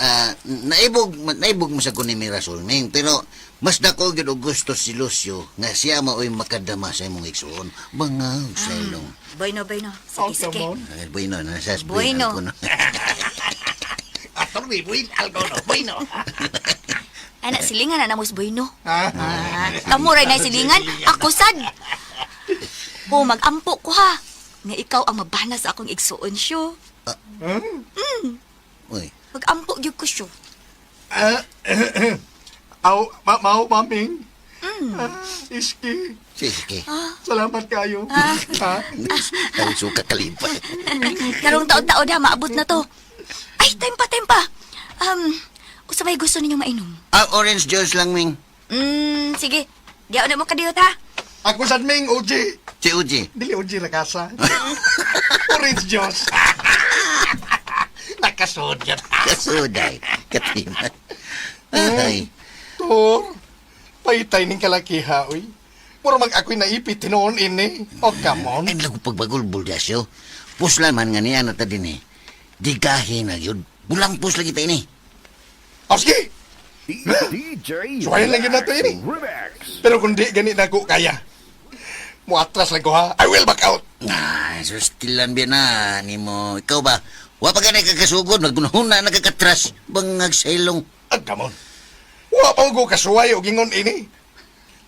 Naibog mo sa ko ni Mirasol, Ming. Pero mas dako gyud og gusto si Lucio nga siya mao'y makadama sa imong igsuon. Bangag silong. Bueno, bueno. Sige, sige. Ay, bueno, nasa Bueno. Bueno. Atol, bueno, algo no, bueno. Ana, silingan na namos bueno. Kamo ray na silingan, ako sad. O, magampo ko ha. Nga ikaw ang mabana sa akong igsuon siyo. Uy. Magampo gyud ko siyo. Aw, mao, maming. Iski. Sige. Salamat kayo. Ha? Ang suka kalipay. Karong taon-taon na, maabot na to. Ay, time pa, time pa. Usa may gusto ninyong mainom? Ah, orange juice lang, Ming. Sige. Diyaon na mo kadiyot, ha? Ako sad Ming, OG. Si OG. Dili OG rakasa. Orange juice. Nakasud yan. Kasuday. Katima. Ay. Tor, paytay ning kalakiha, uy. Mura mag ako'y naipit tinuon ini. Oh, come on. Ay, lago pagbagulbul, Dasyo. Puslan man nga niya na ta din eh. Digahin na yun. Bulang pus lagi tayo ni. Oh, sige! Suwayan lang yun na to ini. Pero kung di gani na ko kaya, muatras lang ko ha. I will back out. Ah, sustilan biya na ni mo. Ikaw ba? Wa pa gani kakasugod, maggunahuna na kakatras. Bangag sa ilong. Ah, come on. Wa pa ko kasuway og ingon ini.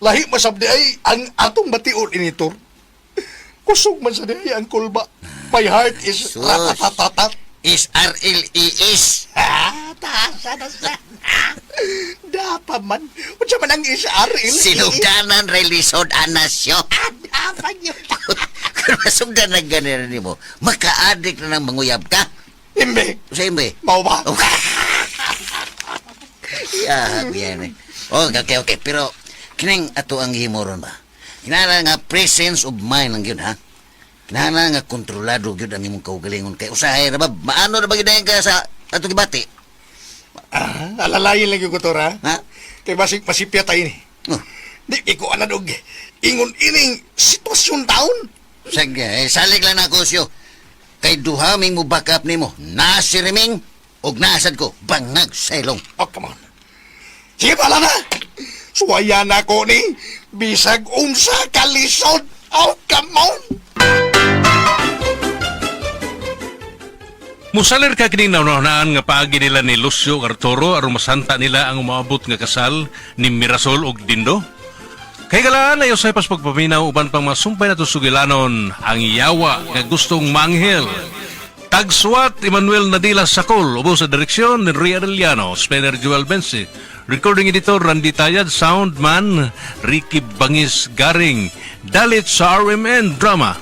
Lahi masab di ay ang atong bation ini tor. Kusog man sa di ay ang kulba. My heart is Sus. ratatatatat. Is R-L-E-S. Ah, tasa na sa. Dapa man. Unsa man ang is R L E? Sinugdanan relisod anasyo. Dapa yun. Kung masugdan na ganun ni mo, maka-addict na ng manguyab ka. Imbe. Sa imbe. Mao ba? Yeah, yan eh. Okay, okay, okay. Pero, kining ato ang himuron ba? Kinahanglan nga presence of mind lang yun, ha? Kinahanglan nga kontrolado yun ang imong kaugalingon. Kay usahay na ba? Maano na ba yun ka sa ato gibati? Ah, alalayin lang yung ko ha? Ha? Kay basig masipya tayo ni. Oh. Di ko anad og ingon ining sitwasyon taon. Sige, eh, salig lang ako siyo. Kay duha ming mo back up nimo. Na si Reming og naasad ko bangag sa ilong. Oh, come on. Sige pala na. Suwaya na ko ni bisag unsa kalisod. Oh, come on. Musalir ka kining naunahunaan nga paagi nila ni Lucio ug Arturo aron masanta nila ang umaabot nga kasal ni Mirasol ug Dindo? Kay galaan ay usay pas pagpaminaw uban pang masumpay na sugilanon ang yawa nga gustong manghel. Tagsuwat Emmanuel Nadila Sakol, ubo sa direksyon ni Ria Arellano, Spencer Joel Bensi, recording editor Randy Tayad, soundman Ricky Bangis Garing, dalit sa RMN Drama.